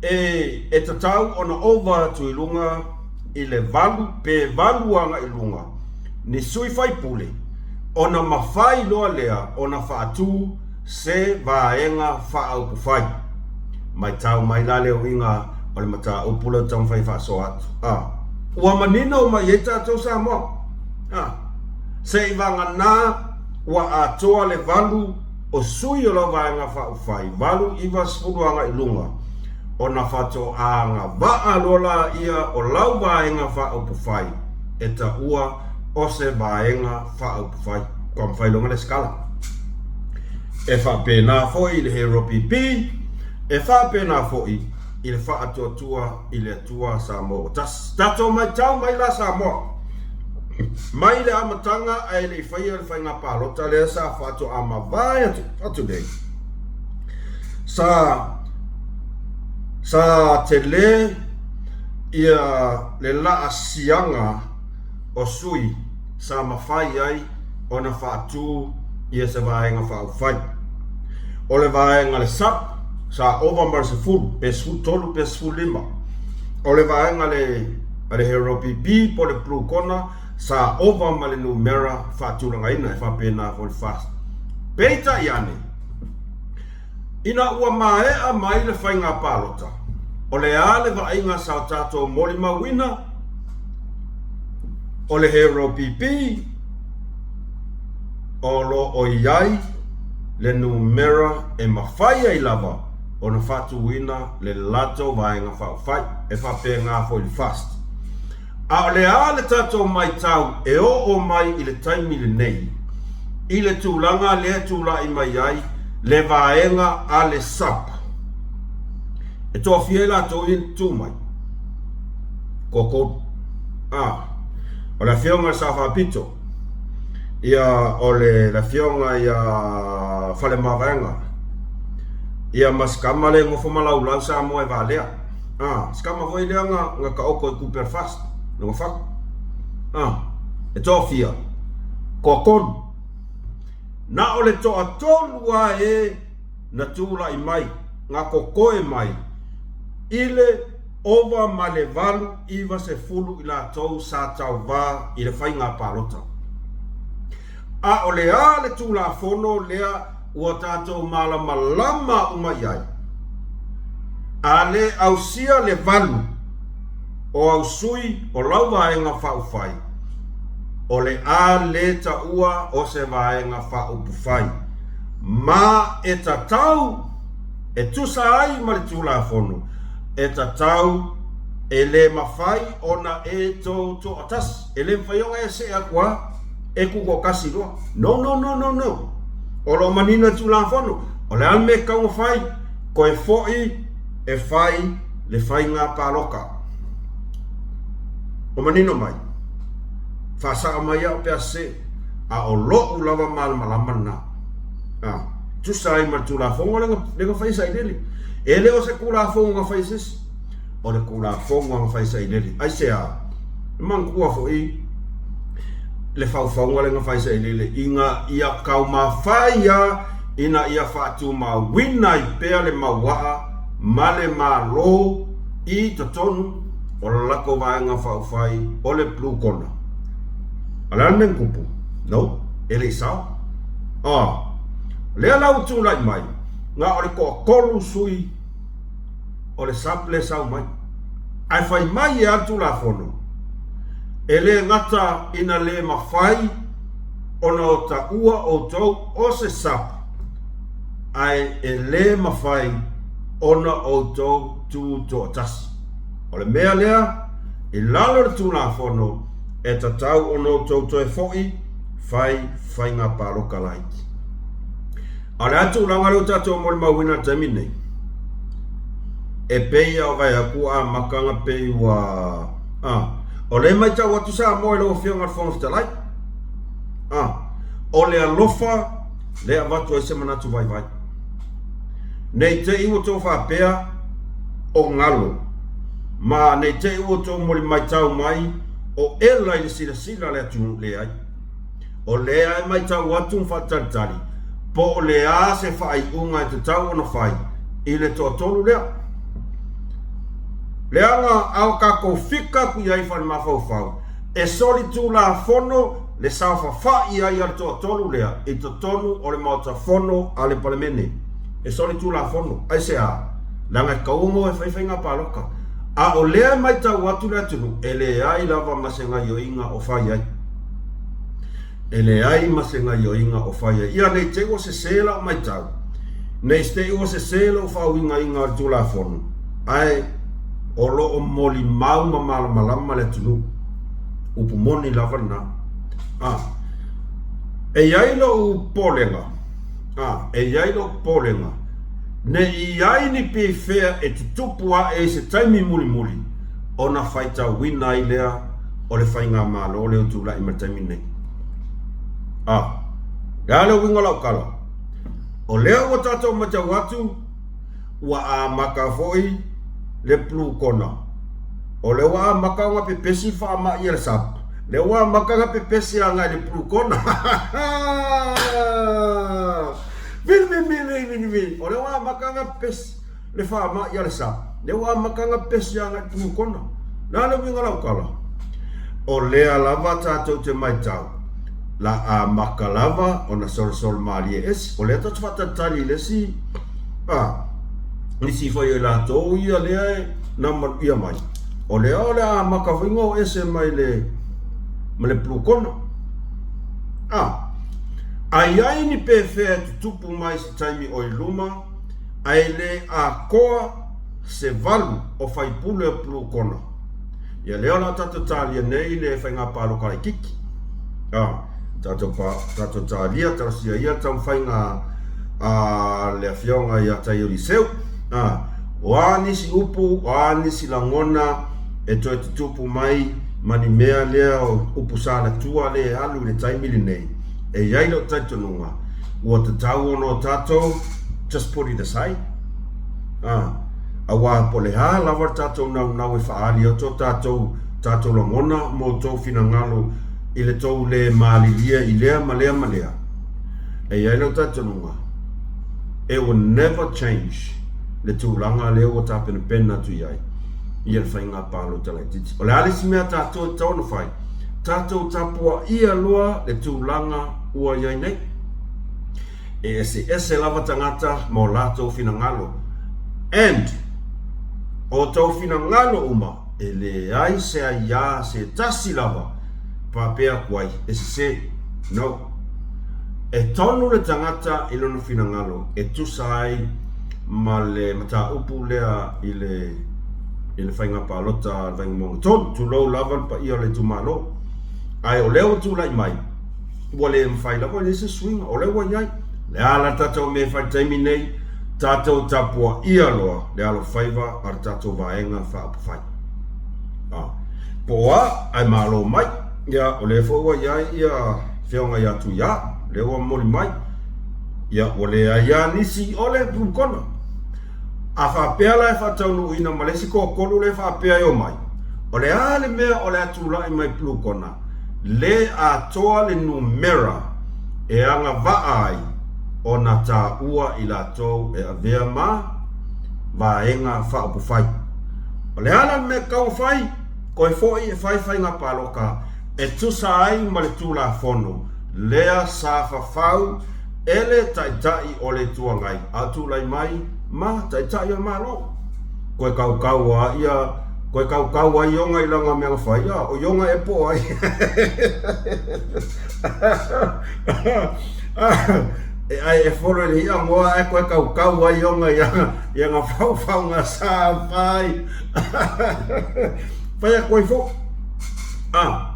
e e tatau ona ova atu i luga i le 8 pe 8 agai luga ni sui faipule ona mafai loa lea ona faatu se vaega faaupufai. Matau mai la le uiga o le mataupu lea ou te taumafai e faasoa atu. A. Ua manino uma i ai tatou Samoa. A. Se i vagana ua atoa le 8 o sui o lau vaega faaupufai, 8, 9, 10 agai luga, ona faatoa agavaa loa laia o lau vaega faaupufai e taua o se vaega faaupufai. Ua mafai loa ona lesitala. E faapena foi i le Hero PP, e faapena foi i le Faatuatua i le Atua Samoa ua Tasi. Tatou matau mai la Samoa, mai le amataga ae le i faia le faiga palota lea sa faatoa mavae atu, atu nei, sa sa tele ia le laasiaga o sui sa mafai ai ona faatu ia se vaega faaupufai. O le vaega le SAP sa ova ma le 10 pe 13 pe 15. O le vaega le a le Hero PP po o le Blue Corner sa ova ma le numera faatulagaina e faapena foi le FAST. Peitai ane, Ina ua maea mai le faiga palota, o le a le vaaiga sa o tatou molimauina? O le Hero PP o lo o i ai le numera e mafai ai lava ona faatuina le latou vaega faaupufai, e faapena foi le FAST. A o le a le tatou matau e oo mai i le taimi lenei i le tulaga lea e tulai mai ai le vaega a le SAP? E toafia i latou ia na tu mai? Toatolu. A, o le afioga i le Sao Faapito, ia o le afioga ia Faleomavaega, Ia ma si kama lea e nofo ma laulau Samoa e valea. A, si kama foi lea na, na taoto i ku Belfast, lona fatu. A, e toafia? Toatolu. Na o le toatolu lava e na tulai mai, na totoe mai i le ova ma le 8 90 i latou sa tauvā i le faiga palota. A o le a le Tulafono lea ua tatou malamalama uma i ai? A le ausia le valu o au sui o lau Vaega Faaupufai, o le a le taua o se Vaega Faaupufai, ma e tatau e tusa ai ma le Tulafono, e tatau e le mafai ona e tou toatasi. E le mafai ona e see atu a e tutoatasi loa. No, no, no, no, no. O lo o manino i le Tulafono. O le a le mea e tatau ona fai? Toe foi e fai le faiga palota. O manino mai? Faasao mai au pe a sese. A o lo'u lava malamalama lena. A, tusa ai ma le Tulafono lea na fai e Sailele. E le o se Tulafono na fai e se isi. O le Tulafono na fai e Sailele. Aisea? E manatua foi le faufauga lea na fai sailele ina ia taumafai a ina ia faatumauina ai pea le mauaa ma le Malo i totonu o le latou vaega faaufai o le Blue Corner. A o le a le mea na tupu? No, e le i sao. Ah, lea la ua tulai mai, na o le toatolu sui o le SAP lea e sau mai. Ae fai mai e a le Tulafono, e le gata ina le mafai ona o taua outou o se SAP, ae e le mafai ona outou tu toatasi. O le mea lea, i lalo o le Tulafono, e tatau ona outou toe foi fai faiga palota laiti. A o le a le tulaga lea ua tatou molimauina i le taimi lenei? E pei lava o vae atu ua amata ona pei ua... A, o lea e matau atu Samoa i lau Afioga i le Fofoga Fetalai. A, o le alofa lea e avatu ai se manatu vaivai. Ne i te i ua outou faapea o galo, ma ne i te i ua outou molimaitau mai o ela i le silasila a le atunuu, leai. O lea e matau atu ma faatalitali po o le a se faaiuga e tatau ona fai i le toatolu lea. Leaga a o tatou fika atu i ai i fale mafaufau, e solitulafono le saofafai ai a le toatolu lea i totonu o le Maota Fono a le Palemene. E solitulafono. Aisea? Leaga e tatau ona o e fai faiga palota. A o lea e matau atu le atunuu, e leai lava ma se gaioiga o fai ai. E leai ma se gaioiga o fai ai. Ia, ne i te i ua sese lau matau, ne i te i ua sese lou faauigaina o le Tulafono, ae o lo o molimau ma malamalama le atunuu. Upu moni lava lena. A, e i ai lou popolega, a, e i ai lou popolega, ne i i ai ni pifea e tutupu ae i se taimi mulimuli ona faitauina ai lea o le faigamalo lea ua tulai mai le taimi lenei. A, le a le uiga o lau tala? O lea ua tatou matau atu, ua amata foi le plukona. O lea ua amata ona pepesi le faamai a le SAP, lea ua amata ona pepesi agai le plukona. Vili vili vili vili vili. O lea ua amata ona pepesi. Le faamai a le sa, lea ua amata ona pesi agai i Pulukona. Le a le uiga o lau tala? O lea lava tatou te matau, la amata lava ona solosolo malie esi. O lea tatou te faatalitali i le isi, a, nisi foi o i latou ia lea e na maluia mai. O lea o le a amata foi ona o ese mai le, ma le Pulukona. A, a i ai ni pefea e tutupu mai i se taimi o i luma, ae le atoa se valu o faipule o Pulukona. Ia lea o le a tatou talia nei le faiga palota laitiiti. A, tatou, pa, tatou talia, talosia ia le taumafaiga a le afioga ia Taio Liseu. A, o a nisi upu, o a nisi lagona e toe tutupu mai ma ni mea lea o upu salatua lea e alu i le taimi lenei, e i ai lou talitonuga, ua tatau ona o tatou just put it aside. A, auā po o le a lava le tatou naunau e faaali atu o tatou, tatou lagona ma outou finagalo i le tou le malilie i lea ma lea ma lea, e i ai lou talitonuga, it will never change le tulaga lea ua tapenapena atu i ai ia le faiga palota laitiiti. O le a le isi mea a tatou e tatau ona fai? Tatou tapuaia loa le tulaga ua i ai nei. E eseese lava tagata ma o latou finagalo and o outou finagalo uma e leai se aiā se tasi lava faapea atu ai e sese. No. E tonu le tagata i lona finagalo e tusa ai ma le mataupu lea i le i le faiga palota a le Vaimauga 3, tulou lava le paia o le itumalo. Ae o lea ua tulai mai, ua le mafai lava ona i ai se suiga, o lea ua i ai. O le a la le tatou mea e fai i le taimi nei? Tatou tapuaia loa le alofaiva a le tatou Vaega Faaupufai. A, po o a, ae malo mai. Ia, o lea foi ua i ai ia Afioga ia Tuia, lea ua momoli mai. Ia, ua leai lava nisi o le Blue Corner. A faapea la e faataunuuina ma le isi toatolu lea e faapea e omai, o le a le mea o le a tulai mai Blue Corner? Le atoa le numera e agavaa ai ona taua i latou e avea ma Vaega Faaupufai. O le a la le mea e tatau ona fai? Toe foi e fai faiga palota e tusa ai ma le Tulafono lea sa fafau e le Taitai o le Itu Agai a o tulai mai ma Taitai o le Malo. Koe kaukau a ia, koe kaukau ai ioga i lana mea na fai, a o ioga e po o ai. E ai e folo i le i'a moa ae koe kaukau ai ioga i ana, i ana faufauga sa fai. Fai atu ai foi. A,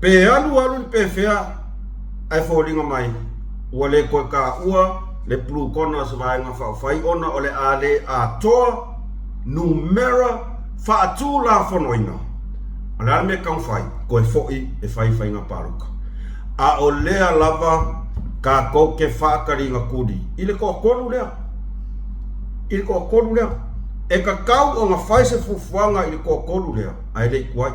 pe alu alu le pefea ae foliga mai ua le toe taua le Blue Corner o se Vaega Faaupufai ona o le a le atoa numera faatulafonoina. O le a le mea e tatau ona fai? Toe foi e fai faiga palota. A o lea lava tatou te faataligatuli i le toatolu lea. I le toatolu lea. E tatau ona fai se fuafuaga i le toatolu lea, ae le i tuai.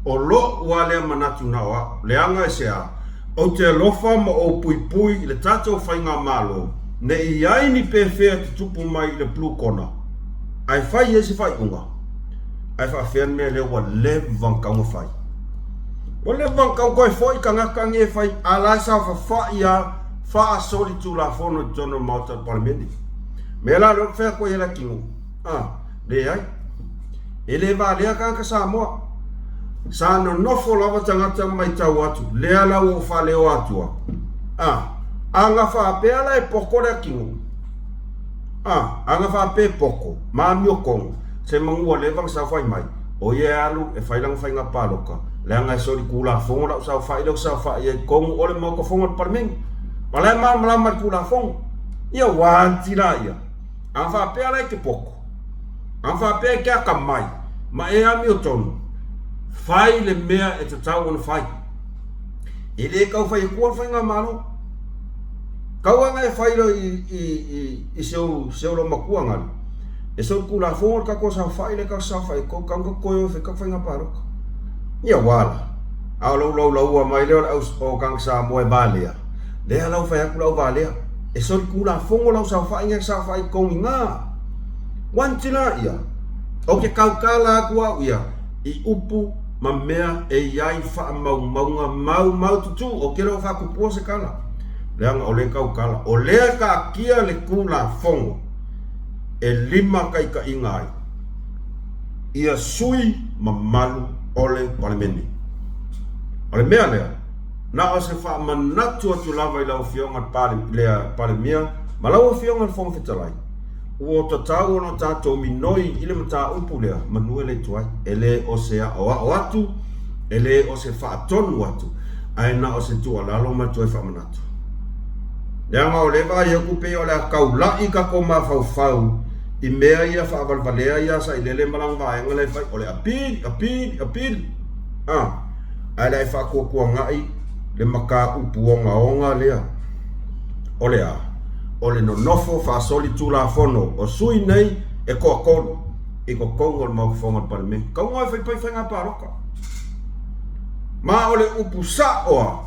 O lou lava lea manatu na o au, leaga e se a? Ou te alofa ma ou puipui i le tatou faigamalo ne i i ai ni pefea tutupu mai i le Blue Corner ae fai ai se faaiuga. Ae faafefea le mea lea ua leva ona tatau ona fai? Ua leva ona tatau ona toe foi tagata nei e fai a la e saofafai lava faasolitulafono i totonu o le Maota o le Palemene. Mea la lea ou te fai atu ai e Leatinuu, a, leai. E le valea tagata Samoa. Sa nonofo lava tagata ma maitau atu, lea la ua ou faaleoa atua. A, a na faapea la e poto le atinuu. A, a na faapea e poto, ma amiotonu, se manu ua leva ona saofai mai, o ia e alu e fai lana faiga palota, leaga e solitulafono lau saofai lea ou te saofai ai i totonu o le Maota Fono a le Palemene. O la e malamalama i le Tulafono. Ia ua anti laia. A na faapea la e te poto, A faapea e te atamai ma e amiotonu, fai le mea e tatau ona fai. E le tau fai atua le faigamalo. Tau aga e fai loa i, i, i, i seu, seu lo matua galu. E seu tulafono le tatou saofai le tatou saofai kou kau ka koe o fai ka faiga palota. Ia wala. A o lou laulaua mai lea o le au o kanga Samoa e valea. Lea lau fai atu lau valea. E seu tulafono lau saofai ngai saofai kou i ngā. Wanti la ia, o ke kaukala aku au ia i upu ma mea e i ai faamaumauga maumau tutū o ke leo faakupua se kala. Leaga o le kaukala, o lea taatia le Tulafono e limataitaiga ai ia sui mamalu o le Palemene. O le mea lea, na o se faamanatu atu lava i lau Afioga i le Palemia ma lau Afioga i le Fofoga Fetalai, Ua tatau ona tatou minoi i le mataupu lea, manu e le tuai. E le o se aoao atu, e le o se faatonu atu, ae na o se tuualalo ma le toe faamanatu. Leaga o lea e vaai atu pei o le a taulai tatou mafaufau i mea ia faavalevalea ia Sailele ma lana vaega lea e fai, o le apili, apili, apili. A, ae le a e faatuatuanai le mataupu ogaoga lea. O le a? o le nonofo faasolitulafono o sui nei e toatolu i totonu o le Maota Fono a le Palemene. Tauga e faipai faiga palota. Ma o le upu sa'o a,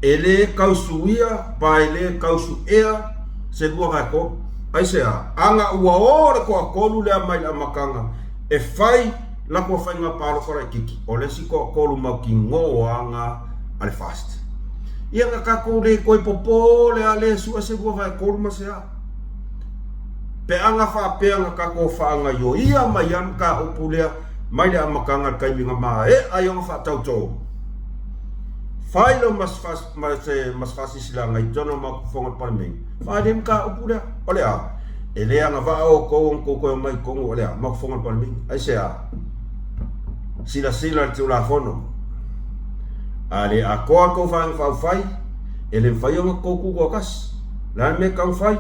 e lē tausuia pa e lē tausu'ea se 2/3. Aisea? Ana ua o le toatolu lea mai le amataga e fai latou faiga palota laitiiti, o le isi toatolu mautinoa lena a le FAST. Ia na tatou le toe popole lava lea e sue se 2/3 ma se a. Pe ana faapea na tatou faagaioia mai lava le mataupu lea mai le amataga i le taimi na maea ai ona faatautoo, fai loa ma se faasilasilaga i totonu o le Maota Fono a le Palemene, fai le mataupu lea, o le a? E le agavaa outou ona tou toe omai i totonu o le a? Maota Fono a le Palemene. Aisea? Silasila i le Tulafono. A le atoa le tou Vaega Faaupufai, e le mafai ona tou tutoatasi. O le a le mea e tatau ona fai?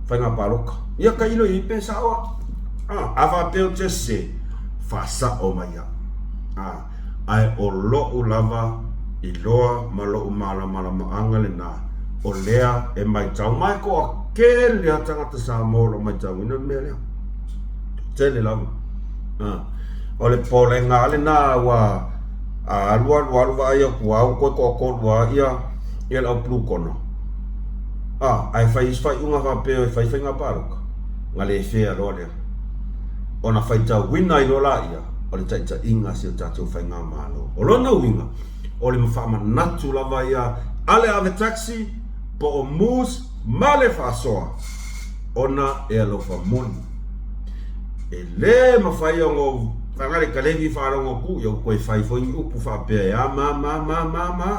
Faiga palota. Ia tailo i ai pe sao au. A faapea ou te sese, faasao mai au. Ae o lou lava iloa ma lou malamalamaaga lena, o lea e matau ma e toatele lava tagata Samoa o lo o matauina le mea lea. Toatele lava. O le popolega lava lena ua alu alu alu vaai atu lava ua toe toatolu lava ia le au blue collar. Ae fai isi faaiuga faapea e fai faiga palota, ona le fair loa lea. Ona faitauina ai loa laia o le taitaiga a si o tatou faigamalo. O lona uiga, o le faamanatu lava ia a le ave taxi po o moose ma le faasoa ona e alofa moni. E le mafai ona ou faga le kalevi faalogo atu, ia ua toe fai foi ni upu faapea e a ma ma ma ma ma.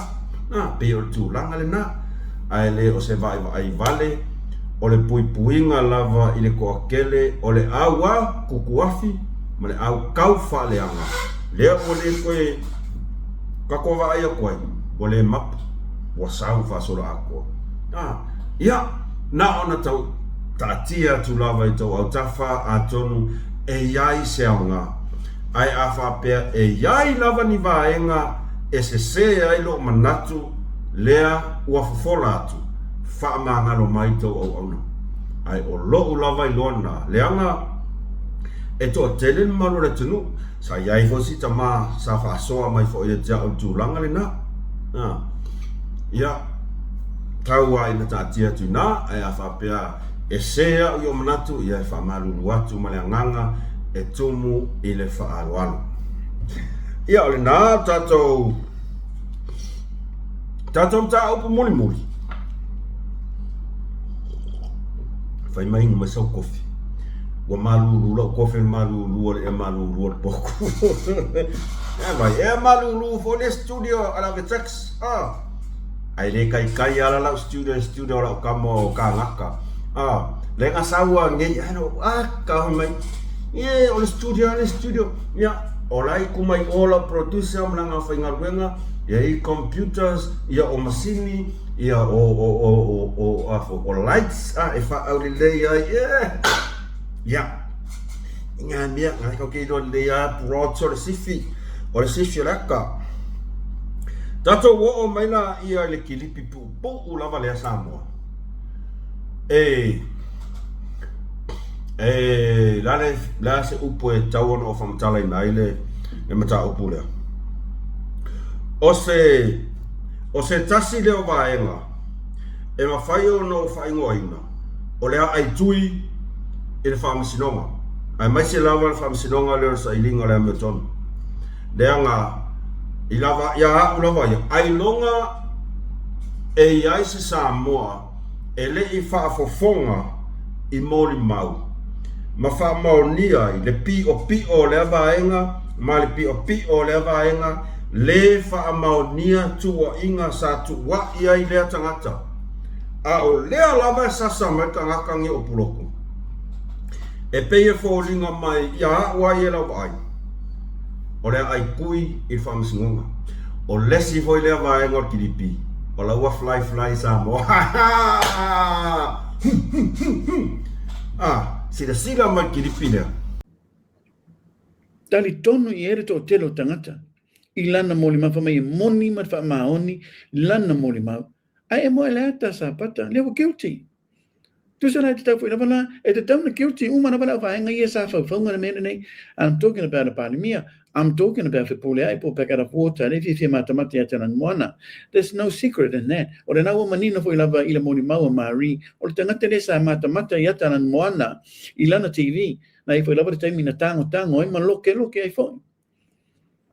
Na, pei o le tulaga lena. Ae le o se vaevaai vale, o le puipuiga lava i le toatele o le au a tutuafi ma le au tau faaleaga, lea ua le toe tatou vaai atu ai, ua le mapu, ua sau faasoloatoa. A, ia, na ona tau taatia atu lava i tou autafa, atonu e i ai se aoga. Ae a faapea e i ai lava ni vaega e sese ai lou manatu lea ua fofola atu, faamagalo mai tou auauna. Ae o lou lava iloa lena, leaga e toatele le mamalu o le atunuu. Sa i ai foi si tama sa faasoa mai foi ia te au i le tulaga lena. Ia, tau lava ina taatia atu i ina, ae a faapea e se au i ou manatu, ia e faamalulu atu ma le agaga e tumu i le faaaloalo. Ia, o lena tatou tatou mataupu mulimuli. Fai mai inu mai sau kofi. Ua malulu lau kofi o le malulu o le ea malulu o le poku. E vai, ea malulu foi le studio a la Vitex. Ah. Ai le kai kai ala lau studio, studio lau kama o kangaka. Ah. Le nga saua ngei, ai no, ah, ka mai. Ie, o le studio, le studio. Ia, o la i kumai o lau producer ma langa faigaluega, ia i computers, ia o masini, Ia, o, o, o, o, o, a, o, o lights, a, e whaaulelei ai, e, ia, i ngā mea, ngā kau kei roa lelei a, broads o le sifi, o le sifi o le aka. Tātou o o mai la ia i le kilipi puupuu lava lea Samoa. E, e, la le, la se upu e tau ona o whamatalaina ai le, le mataupu lea. O se, O se tasi lea o vaega e mafai ona ou faaigoaina, o le aai tui i le Faamasinoga, aemaise lava le Faamasinoga lea o le Sailiga o le Amiotonu. Leaga i lava, ia au lava ia, ailoga e i ai se Samoa e le i faafofoga i molimau ma faamaonia ai le piʻopiʻo o lea vaega ma le piʻopiʻo o lea vaega lē faamaonia tuuaiga sa tuuaʻi ai lea tagata, a o lea lava e sasa mai le tagata ni o puloku. E pei e foliga mai ia aʻu ai e lau vaai, o le aai kui i le faamasinoga. O lesi foi lea vaega o le kilipi, o la ua fly fly Samoa. Ah, silasila mai le kilipi lea. Talitonu i ai le toatele o tagata i lana molimau, fai mai e moni ma le faamaoni lana molimau. Ae e moe le ata Sapata, lea ua guilty. Tusa la e tatau foi lava la, e tatau na guilty uma lava le auvaega ia sa faufauga le mea lenei. I'm talking about a Palemia, I'm talking about Fepuleai po o Pack-out-of-Water, lea e fiafia matamata ia te Lanimoana. There's no secret in that. O lena ua manino foi lava i le molimau a Marie, o le tagata lea sa matamata ia te Lanimoana i lana TV, na i ai foi lava le taimi na tagotago ai ma lokeloke ai foi.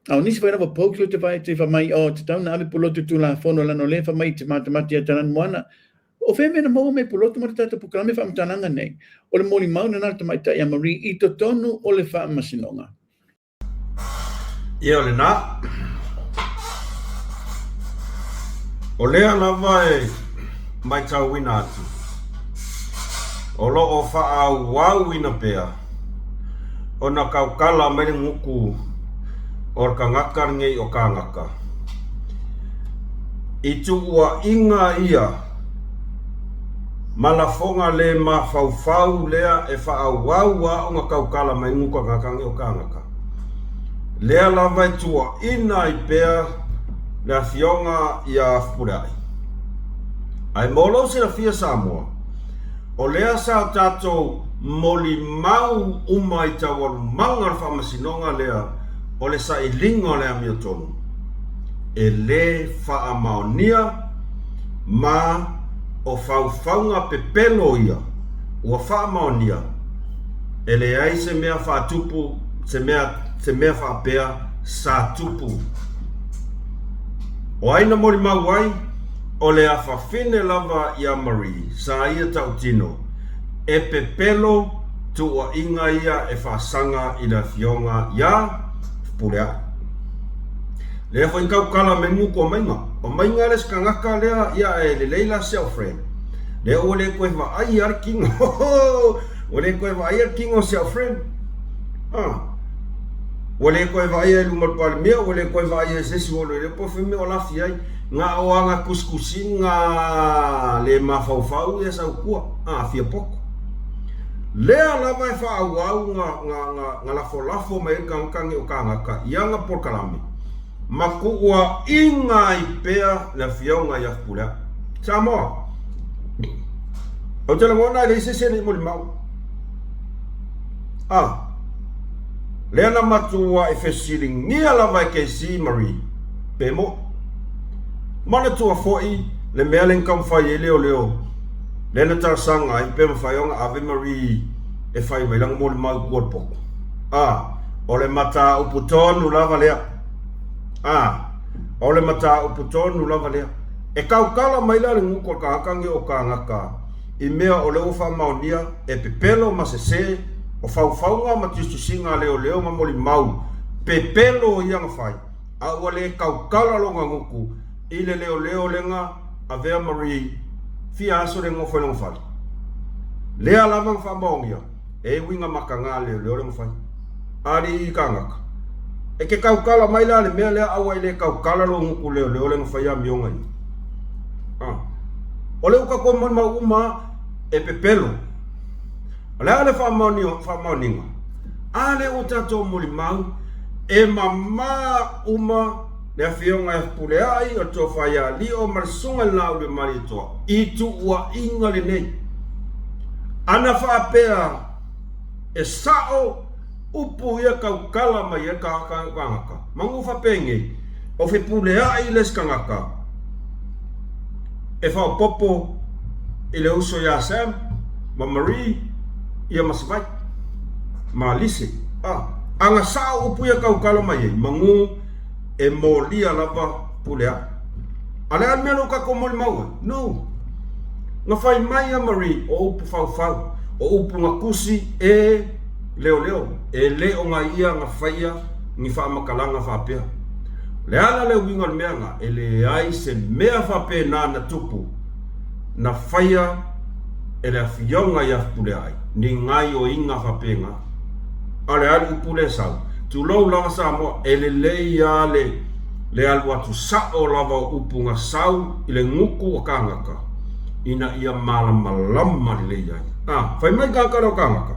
A o nisi foi lava poke o te vai te wha mai, oh, te tau na ave pulotu tulafono lana o lea wha mai te matamata ia te Lanimoana. O fea mea na maua mai pulotu ma le tātou polokalame faamatalaga nei? O le molimau lena a le tamaitai a Marie i totonu o le faamasinoga. Ia o lena. O lea lava e matauina atu, o lo o faaauauina pea ona kaukala mai le guku o le kagaka lenei o kānaka. I tuuaiga ia ma lafoga le mafaufau lea e faaauau a ona kaukala mai guku kagaka nei o kānaka. Lea lava e tuuaina ai pea le afioga ia Fepuleai. Ae mo lou silafia Samoa, O lea sa tatou molimau uma i taualumaga o le faamasinoga lea o le sailiga o le amiotonu e le faamaonia ma o faufauga pepelo ia ua faamaonia e leai se mea faatupu se mea se mea faapea sa tupu. O ai na molimau ai? O le afafine lava ia Marie, sa ia tautino, e pepelo tuuaiga ia e faasaga i le afioga ia Fepuleai. Lea foi kaukala me nguku o maiga. O maiga le sikagaka lea ia e lelei la si au friend. Lea ua le koe vaai a le kingo. Ua le koe vaai a le kingo o si au friend. Ah. Ua le koe vaai a i luma o le Palemia, ua le koe vaai a i se isi ua le po fai mea o lafi ai. Nga o aga kusikusiga le mafaufau ia saukua, a fia poko. Lea lava e faaauau nga, nga, nga, nga lafolafo mai ai le kagakagi o kāgaka i aga polokalame, ma kuuaiga ai pea le afioga ia Fepuleai. Samoa, Ou te lagona e leai se isi e le i molimau. A, lea na matua e fesiligia lava e KC Marie, pe moʻi. Manatua foi le mea lea na taumafai ai leoleo lea na talosaga ai pe mafai ona ave Marie e fai mai lana molimau i tua o le potu. A, o le mataupu tonu lava lea. A, o le mataupu tonu lava lea. E tautala mai la le gutu o le tagata nei o kānaka i mea o lea ua faamaonia e pepelo ma sese o faufauga ma tusitusiga a leoleo ma molimau pepelo ia na fai, a ua le tautala lona gutu i le leoleo lega avea Marie fia aso le nofo i lona fale. Lea lava na faamaonia e uiga mataga a leoleo lega fai. Alii kānaka, e ke tautala mai la le mea lea a ua e le tautala lou gutu leoleo lega fai amioga ia. A. O le uka koa molimau uma e pepelo. O le a le faamaoniga? A lea ua tatou molimau, e mamā uma le Afioga ia Fepuleai, o le Tofa ia Alio ma le Susuga i le Laauliamalietoa i tuuaiga lenei. Ana faapea e sao upu ia tautala mai ai le tagata, manu faapenei, o Fepuleai le isi tagata e faaopoopo i le uso ia Sam ma Marie ia ma Savaii ma Lise. A, ana sao upu ia tautala mai ai, manu e molia lava Puleaʻi. A le a le mea lea ua tatou molimau ai? No. Na fai mai a Marie, o upu faufau, o upu na tusi e leoleo, e le o na ia na faia ni faamatalaga faapea. O le ala le uiga o le mea na, e leai se mea faapena na tupu na faia e le afioga ia Fepuleai, ni gaioiga faapena. A o le a le upu lea e sau? Tulou lava Samoa, e lelei lava le le alu atu sa'o lava o upu na sau i le gutu o kānaka ina ia malamalama lelei ai. A, fai mai kānaka lea o kānaka,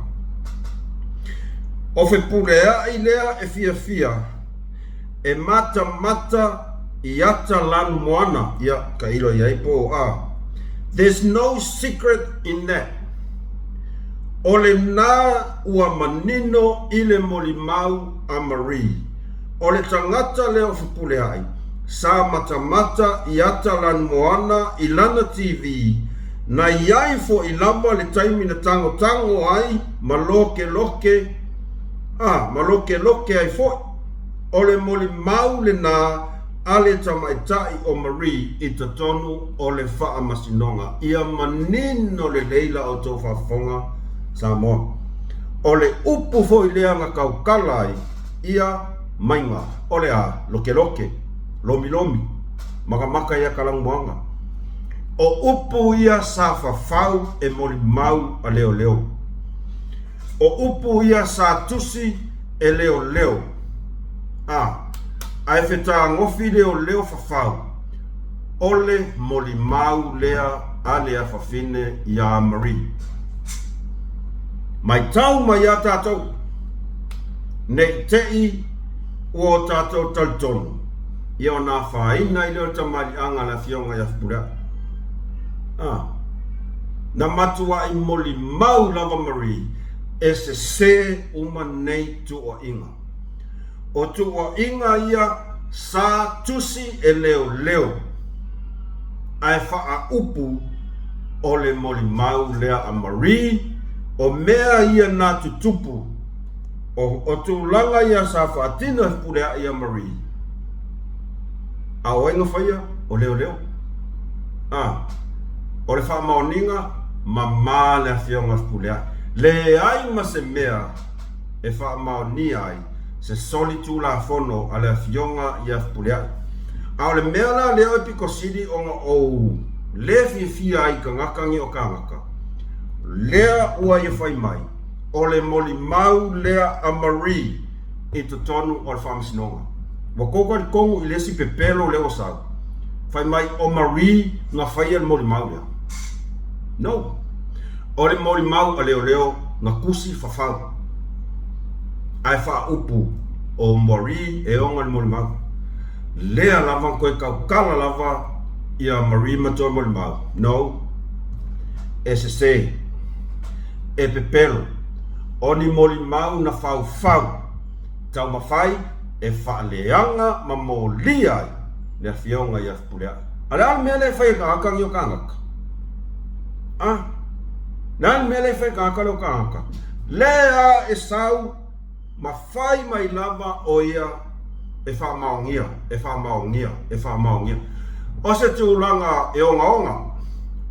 O Fepuleaʻi lea e fiafia e matamata. i ata lanumoana, ia, tailo i ai po o a. There's no secret in that. O lena ua manino i le molimau a Marie. O le tagata lea o Fepuleai, sa matamata i ata lanumoana i lana TV, na i ai foʻi lava le taimi na tagotago ai ma lokeloke, a, ma lokeloke ai foʻi. O le molimau lena a le tamaitai o Marie i totonu o le faamasinoga. Ia manino lelei la outou faafofoga, Samoa. O le upu foi lea na taukala ai ia maiga, o le a? Lokeloke, lomilomi, makamaka ia Kalanumoana. O upu ia sa fafau e molimau a leoleo. O upu ia sa tusi e leoleo, a, ae fetagofi leoleo fafau, o le molimau lea a le afafine iā Marie. Maitau mai iā tatou, ne i te i ua o tatou talitonu, ia ona afaina ai lea o le tamaliʻaga a le Afioga ia Fepuleai. A, na matuai molimau lava Marie e sesē uma nei tuuaiga. O tuuaiga ia sa tusi e leoleo ae faaupu o le molimau lea a Marie, o mea ia na tutupu, o tulaga ia sa faatino e Fepuleai ia Marie. A o ai na faia? O leoleo. A, o le faamaoniga, mamā le Afioga Fepuleai. Leai ma se mea e faamaonia ai se soli tulafono a le Afioga ia Fepuleai. A o le mea la lea e pito sili ona ou le fiafia ai i tagata nei o kānaka, lea ua ia fai mai, o le molimau lea a Marie i totonu o le faamasinoga. Ua tou talitonu i le isi pepelo lea ua sau, fai mai o Marie na faia le molimau lea. No. O le molimau a leoleo na tusi fafau. Ae faaupu o Marie e ona le molimau. Lea lava na toe tautala lava ia Marie ma toe molimau. No. E sese. E pepelo. O ni molimau na faufau taumafai e faaleaga ma molia ai le Afioga ia Fepuleai. A o le a le mea lea e fai e tagata nei o kānaka? A? Le a le mea lea e fai e tagata lea o kānaka? Lea e sau ma fai mai lava o ia e faamaonia, e faamaonia, e faamaonia. O se tulaga e ogaoga,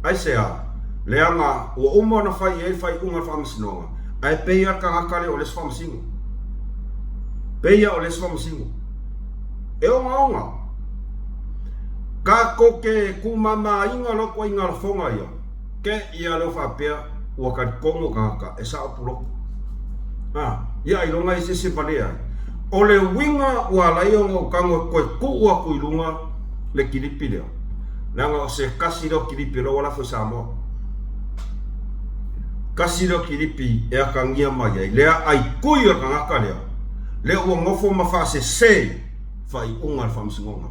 aisea? Leaga ua uma ona fai i ai le faaiuga a le Faamasinoga, ae pei lava le tagata lea o le isi faamasino. Pei lava o le isi faamasino. E ogaoga. Tatou te tumamaina loa ituaiga lafoga ia, te i a lea faapea ua talitonu tagata e sao pulotu. A, ia ailoga i se isi e valea ai. O le uiga ua ala ai ona ou tago e toe tuu atu i luga le kilipi lea, leaga o se tasi lea o kilipi o lea ua lafo i Samoa. Tasi lea o kilipi e atagia mai ai le aai tui o le tagata lea, lea ua nofo ma faasese faaiuga a le Faamasinoga.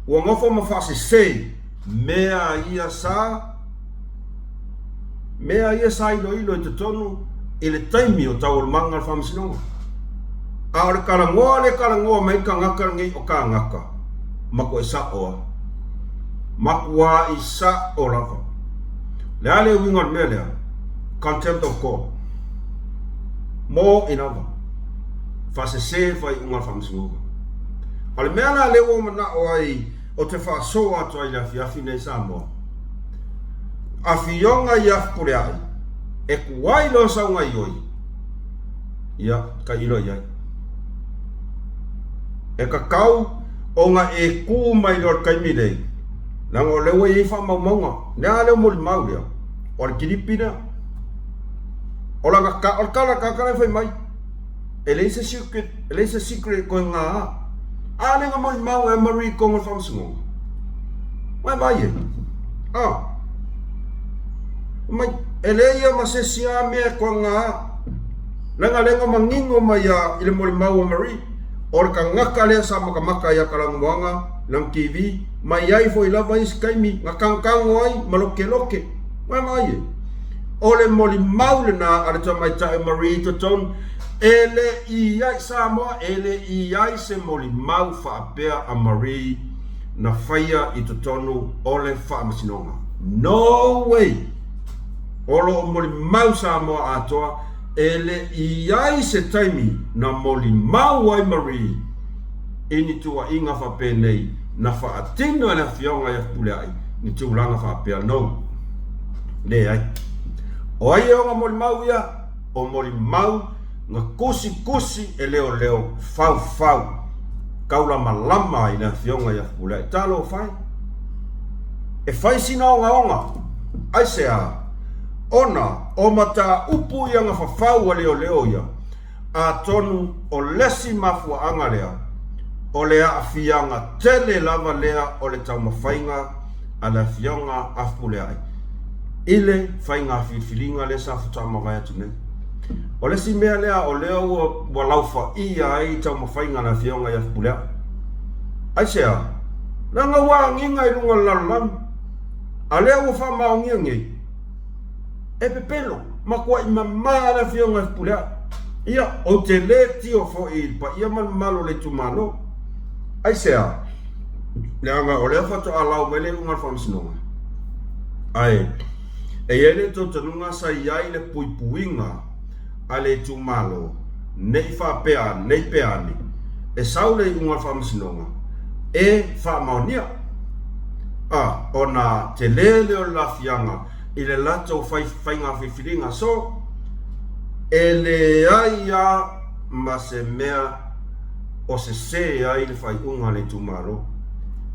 Ua nofo ma faasese mea ia sa mea ia sa iloilo i totonu i le taimi o taualumaga o le Faamasinoga. A o le talanoa lea e talanoa mai ai le tagata lenei o kānaka, matuai sa'o lava. Matuai sa'o lava. Le a le uiga o le mea lea? Contempt of court. Mo'i lava. Faasese faaiuga o le Faamasinoga. A o le mea la lea ua ou mana'o ai ou te faasoa atu ai i le afiafi nei Samoa, Afioga ia Fepuleai, e tuai loa sau gaioi, ia, tailo i ai. E tatau ona e tu mai loa i le taimi nei, leaga o lea ua i ai faamaumauga. Le a lea molimau lea? O le kilipi lea. O lana o le tala tagata la e fai mai, e leai se secret, e leai se secret e toe gā. A lea na molimau e Marie i totonu o le faamasinoga. Mai vai e. A. Mai, e leai ia ma se isi lava mea e toe gā. Leaga lea na manino mai a i le molimau a Marie, o le tagata lea sa matamata ia Kalanumoana. lana TV, ma i ai foi lava isi taimi na kagokagō ai ma lokeloke. Vaavaai e. O le molimau lenā a le tamaitai o Marie i totonu, e le i ai Samoa, e le i ai se molimau faapea a Marie na faia i totonu o le Faamasinoga. No way! O lo o molimau Samoa atoa, e le i ai se taimi na molimau ai Marie i ni tuuaiga faapenei na faatino e le Afioga ia Fepuleai ni tulaga faapea. No. Leai. O ai e ona molimau ia? O molimau na tusitusi e leoleo faufau taulamalama i le Afioga ia Fepuleai. Talofa e! E fai sina ogaoga. Aisea? Ona o mataupu ia na fafau a leoleo ia, atonu o lesi mafuaaga lea, o le aafiaga tele lava lea o le taumafaiga a le Afioga a Fepuleai i le faiga filifiliga lea sa faatoa mavae atu nei. O le isi mea lea o lea ua laufaia ai taumafaiga a le Afioga ia Fepuleai. Aisea? Leaga ua agiga i luga o le lalolagi, a lea ua faamaonia nei, e pepelo, matuai mama le Afioga ia Fepuleai. Ia, ou te le tio foi i le paia ma le mamalu o le itumalo. Aisea? Leaga o lea faatoa lau mai le iuga o le faamasinoga. Ae, e i ai le talitonuga sa i ai le puipuiga a le itumalo, ne i faapea ane, ne i pea ane, e sau le iuga o le faamasinoga e faamaonia. A, ona tele lea o le lafiaga i le latou faiga filifiliga. So, e leai lava ma se mea o sesē ai le faaiuga a le itumalo.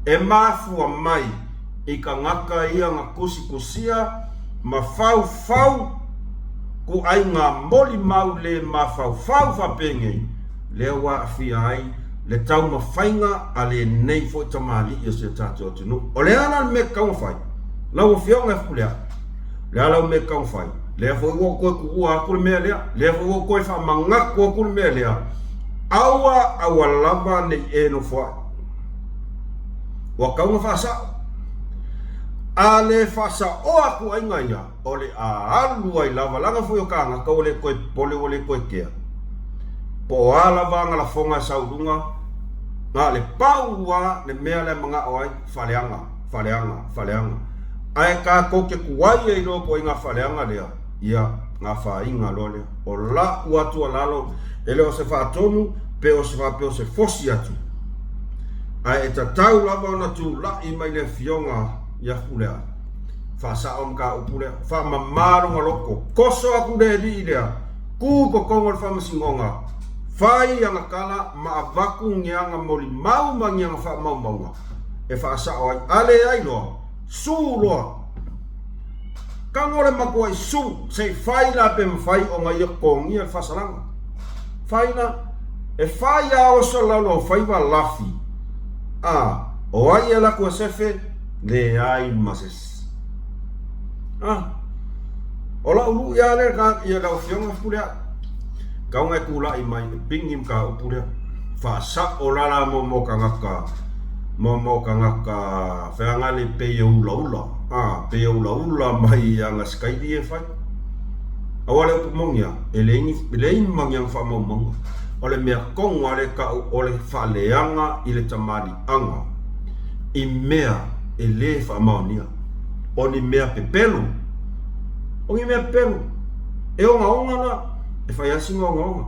E mafua mai i tagata ia na tusitusia ma faufau kuaiga molimau le mafaufau faapenei, lea ua aafia ai le taumafaiga a lenei foi tamalii o si o tatou atunuu. O le a la le mea e tatau ona fai? Lau Afioga e Fepuleai, o le a lau mea e tatau ona fai? Lea foi ua ou toe tuua atu le mea lea, lea foi ua ou toe faamanatu atu le mea lea, aua aua lava ne i e nofoai. Ua tatau ona faasao. A le faasaoa ituaiga ia, o le a alu ai lava, leaga foi o kānaka ua le toe popole ua le toe kea. Po o a lava ana lafoga e sau i luga, na o le pau lava le mea lea e manao ai, faaleaga, faaleaga, faaleaga. Ae tatou te tuai ai loa ituaiga faaleaga lea, ia, na afaina loa lea. O la'u lava tuualalo, e le o se faatonu pe o se faapea o se fosi atu, ae e tatau lava ona tula'i mai le Afioga ia Fepuleai, faasa'o mataupu lea, faamama lona loto, toso atu le alii lea, tu i totonu o le faamasinoga, fai ana tala ma avatu ni ana molimau ma ni ana faamaumauga e faasa'o ai. A leai loa, su loa. Tago le matuai su, se i fai la pe mafai ona ia totogia le faasalaga. Fai la. E fai a oso lau lau faiva lafi. A, o ai e alu atu e sefe? Leai ma se isi. A, o lau luʻi a lea ka ia lau afioga Fepuleai. Tau ona e tulaʻi mai e pigi mataupu lea. Faasao la la mo mo tagata mo mo tagata feagali pei e ulaula. A, pei e ulaula mai i ana sikaili e fai. Aua le upu moni a, e leai ni, e leai ma ni ana faamaumauga. O le mea tonu lava lea e tau o le faaleaga i le tamaliiaga i mea e le faamaonia. O ni mea pepelo. O ni mea pepelo. E ogaoga la, e fai lava sina ogaoga.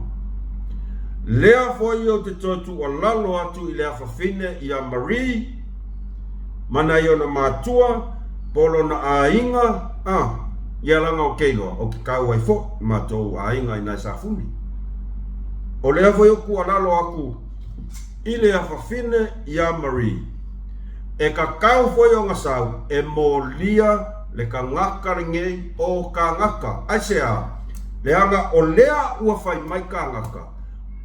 Lea foi ou te toe tuualalo atu i le afafine ia Marie, ma nai ona matua po o lona aiga, a, ia laga o Keiloa, o ke kau ai foi matou aiga i nai Safune. O lea foi ou tuualalo atu i le afafine ia Marie, e tatau foi ona sau e molia le tagata lenei o kānaka. Aisea? Leaga o lea ua fai mai kānaka,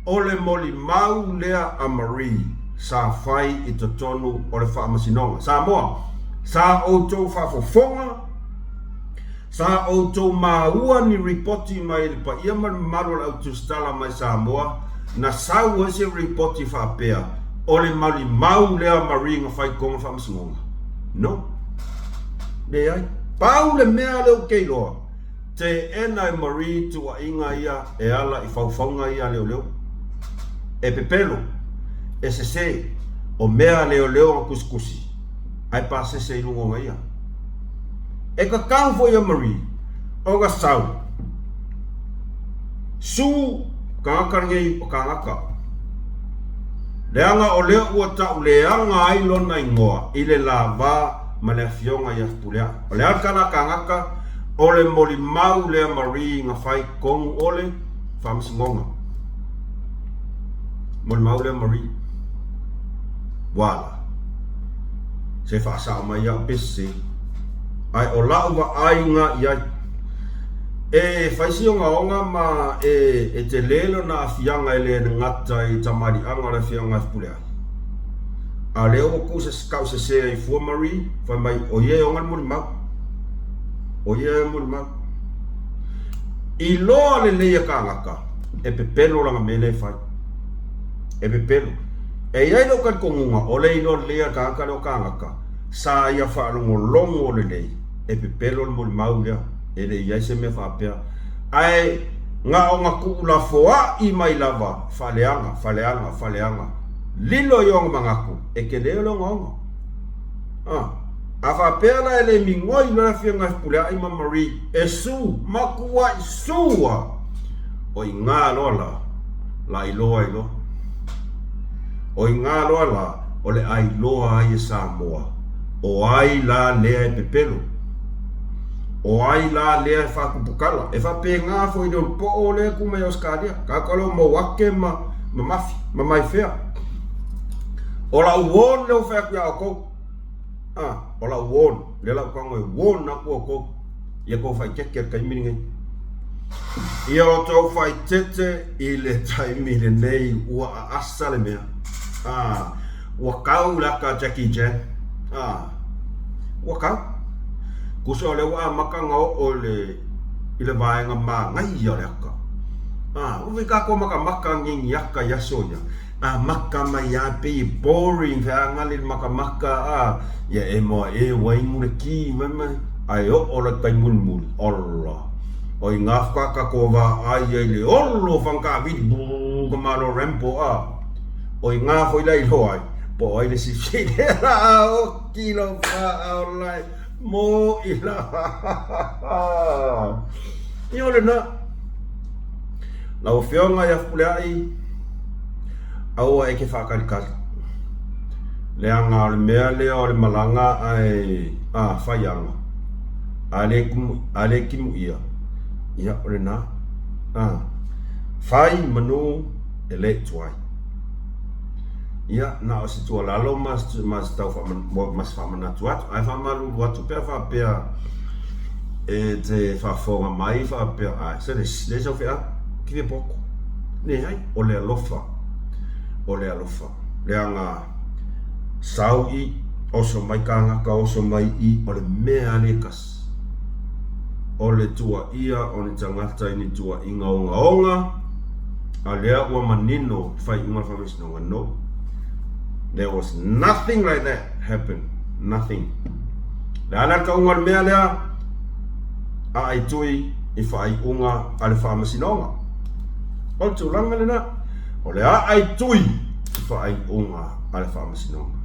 O le molimau lea a Marie sa fai i totonu o le Faamasinoga. Samoa, sa outou faafofoga, sa outou maua ni ripoti mai le paia ma le mamalu o le au tusitala mai Samoa na sau ai se ripoti faapea. O le malimau lea Marie na fai totonu o le faamasinoga? No. Leai. Pau le mea lea ou te iloa, teena e Marie tuuaiga ia e ala i faufauga ia a leoleo. E pepelo, e sese, o mea a leoleo na tusitusi, ae pasese i luga ona ia. E tatau foi ia Marie ona sau Su tagata lenei o tagata. Leaga o lea ua tau leaga ai lona igoa i le lava ma le afioga ia Fepuleai. O le a le tala a tagata, o le molimau lea Marie na fai tonu o le faamasinoga. Molimau lea Marie. Ua ala. Se faasao mai au pe sese. Ae o lau vaaiga i ai. E fai si ogaoga ma e tele lona aafiaga e le gata i tamaliiaga o le afioga ia Fepuleai. A o lea ua tausese ai fua Marie, fai mai o ia e ona le molimau. O ia e ona molimau. Iloa lelei e kānaka, e pepelo lana mea lea e fai. E pepelo. E i ai lou talitonuga, o le iloa lelei a le tagata lea o kānaka, sa ia faalogologo lelei, e pepelo le molimau lea, e le i ai se mea faapea. Ae na ona tuulafoai mai lava, faaleaga, faaleaga, faaleaga, lilo i ona manatu, e tele le ogaoga. A, a faapea la e le migoi loa le afioga ia Fepuleai ma Marie e su, matuai su lava, o i ina loa la, la iloa ai loa. O i ina loa la, o le a iloa ai e Samoa, o ai la lea e pepelo? O ai la lea e faatuputala? E faapena foi le ulupo'o lea e tu mai Ausetalia, tagata lea o Mouake ma Mafi ma Maifea. O la'u warn lea ua fai atu ia outou, a, o la'u warn, lea la ou tago e warn atu outou, ia tou faaeteete i le taimi lenei. Ia outou faaeteete i le taimi lenei ua aasa le mea. A, ua tau le ata a Jackie Chan. A, ua tau. Tusa o lea ua amata ona oo i le, i le vaega manaia o le ata. A, ua fai tatou matamata nei ni ata i aso ia. Amata mai lava pei e boring feagali le matamata a, ia e moa e ua inu le ti mai mai, ae oo loa i le tai mulimuli, ola. O i ina faatoa tatou vaai ai i le olo o fagataavili, brrr, ka malo Rambo a. O i ina foi la iloa ai, po o ai le isi lea la a oti lou faaola e mo'i lava. Ia o lena. Lau Afioga ia Fepuleai, aua e te faatalitali, leaga o le mea lea o le malaga ae a fai aga, a le a le timuia, ia o lena. A fai manu e le i tuai. Ia, na o se tuualalo ma ma se tau ma se faamanatu atu, ae faamalulu atu pe a faapea e te faafofoga mai faapea, ae se le leai sau feau, kivia poko. Leai, o le alofa, o le alofa. Leaga sau i, oso mai kānaka, oso mai i, o le mea lava lea e tasi. O le tuuaia o ni tagata i ni tuuaiga ogaoga, a lea ua manino le faaiuga o le Faamasinoga, no. There was nothing like that happen. Nothing. Le a le tauga o le mea lea? Aai tui i faaiuga a le Faamasinoga. O le tulaga lena. O le aai tui i faaiuga a le Faamasinoga.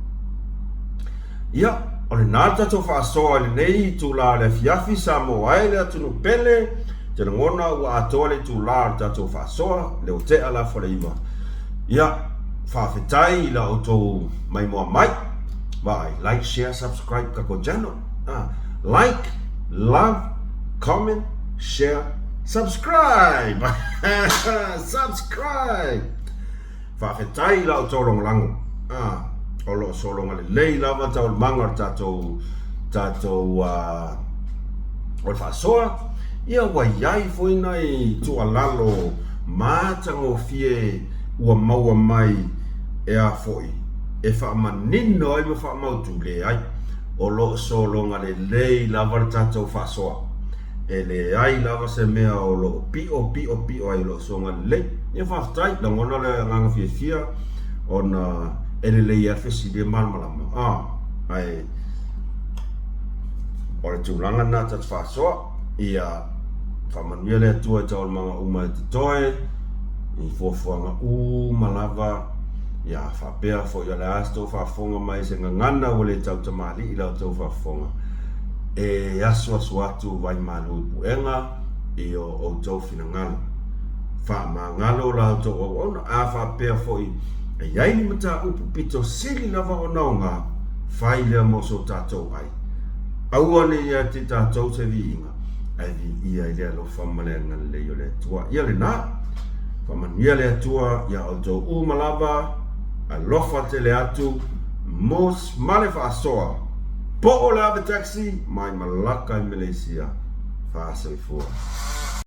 Ia, o lena le tatou faasoa i lenei itula o le afiafi, Samoa e le atunuu pele, te lagona ua atoa le itula o le tatou faasoa, lea ua tea le afa o le 9. Ia, faafetai i la outou maimoa mai. Vaai, like, share, subscribe tatou channel. Ah, like, love, comment, share, subscribe! Subscribe! Faafetai i la outou lagolago. Ah, o lo o sologa lelei lava taualumaga o le tatou tatou uh, o le faasoa. Ia ua i ai foi nai tuualalo matagofie ua maua mai e a foi e faamanino ai ma faamautu, leai, o lo o sologa lelei lava le tatou faasoa. E leai lava se mea o lo o pio pio pio ai o lo o soga lelei. Ia faafetai, lagona le agaga fiafia ona E lelei lava le fesili e malamalama, a, ae o le tulaga lena ta te faasoa, ia faamanuia le Atua i taualumaga uma e totoe, i fuafuaga uma lava, ia faapea foi o le a se tou faafofoga mai i se gagana ua le tautamalii i la outou faafofoga, e asuasu atu vai malu i puega i o outou finagalo. Faamagalo la outou auauna, a faapea foi e i ai ni mataupu pito sili lava ona aoga, fai lea mo so tatou ai. Aua ne i ia te tatou se viiga, ae viia i le alofa ma le agalelei o le Atua. Ia lena, faamanuia le Atua iā outou uma lava, alofa tele atu, mos ma le faasoa. Po o le ave taxi mai Malaka i Malaysia. Faasoifua.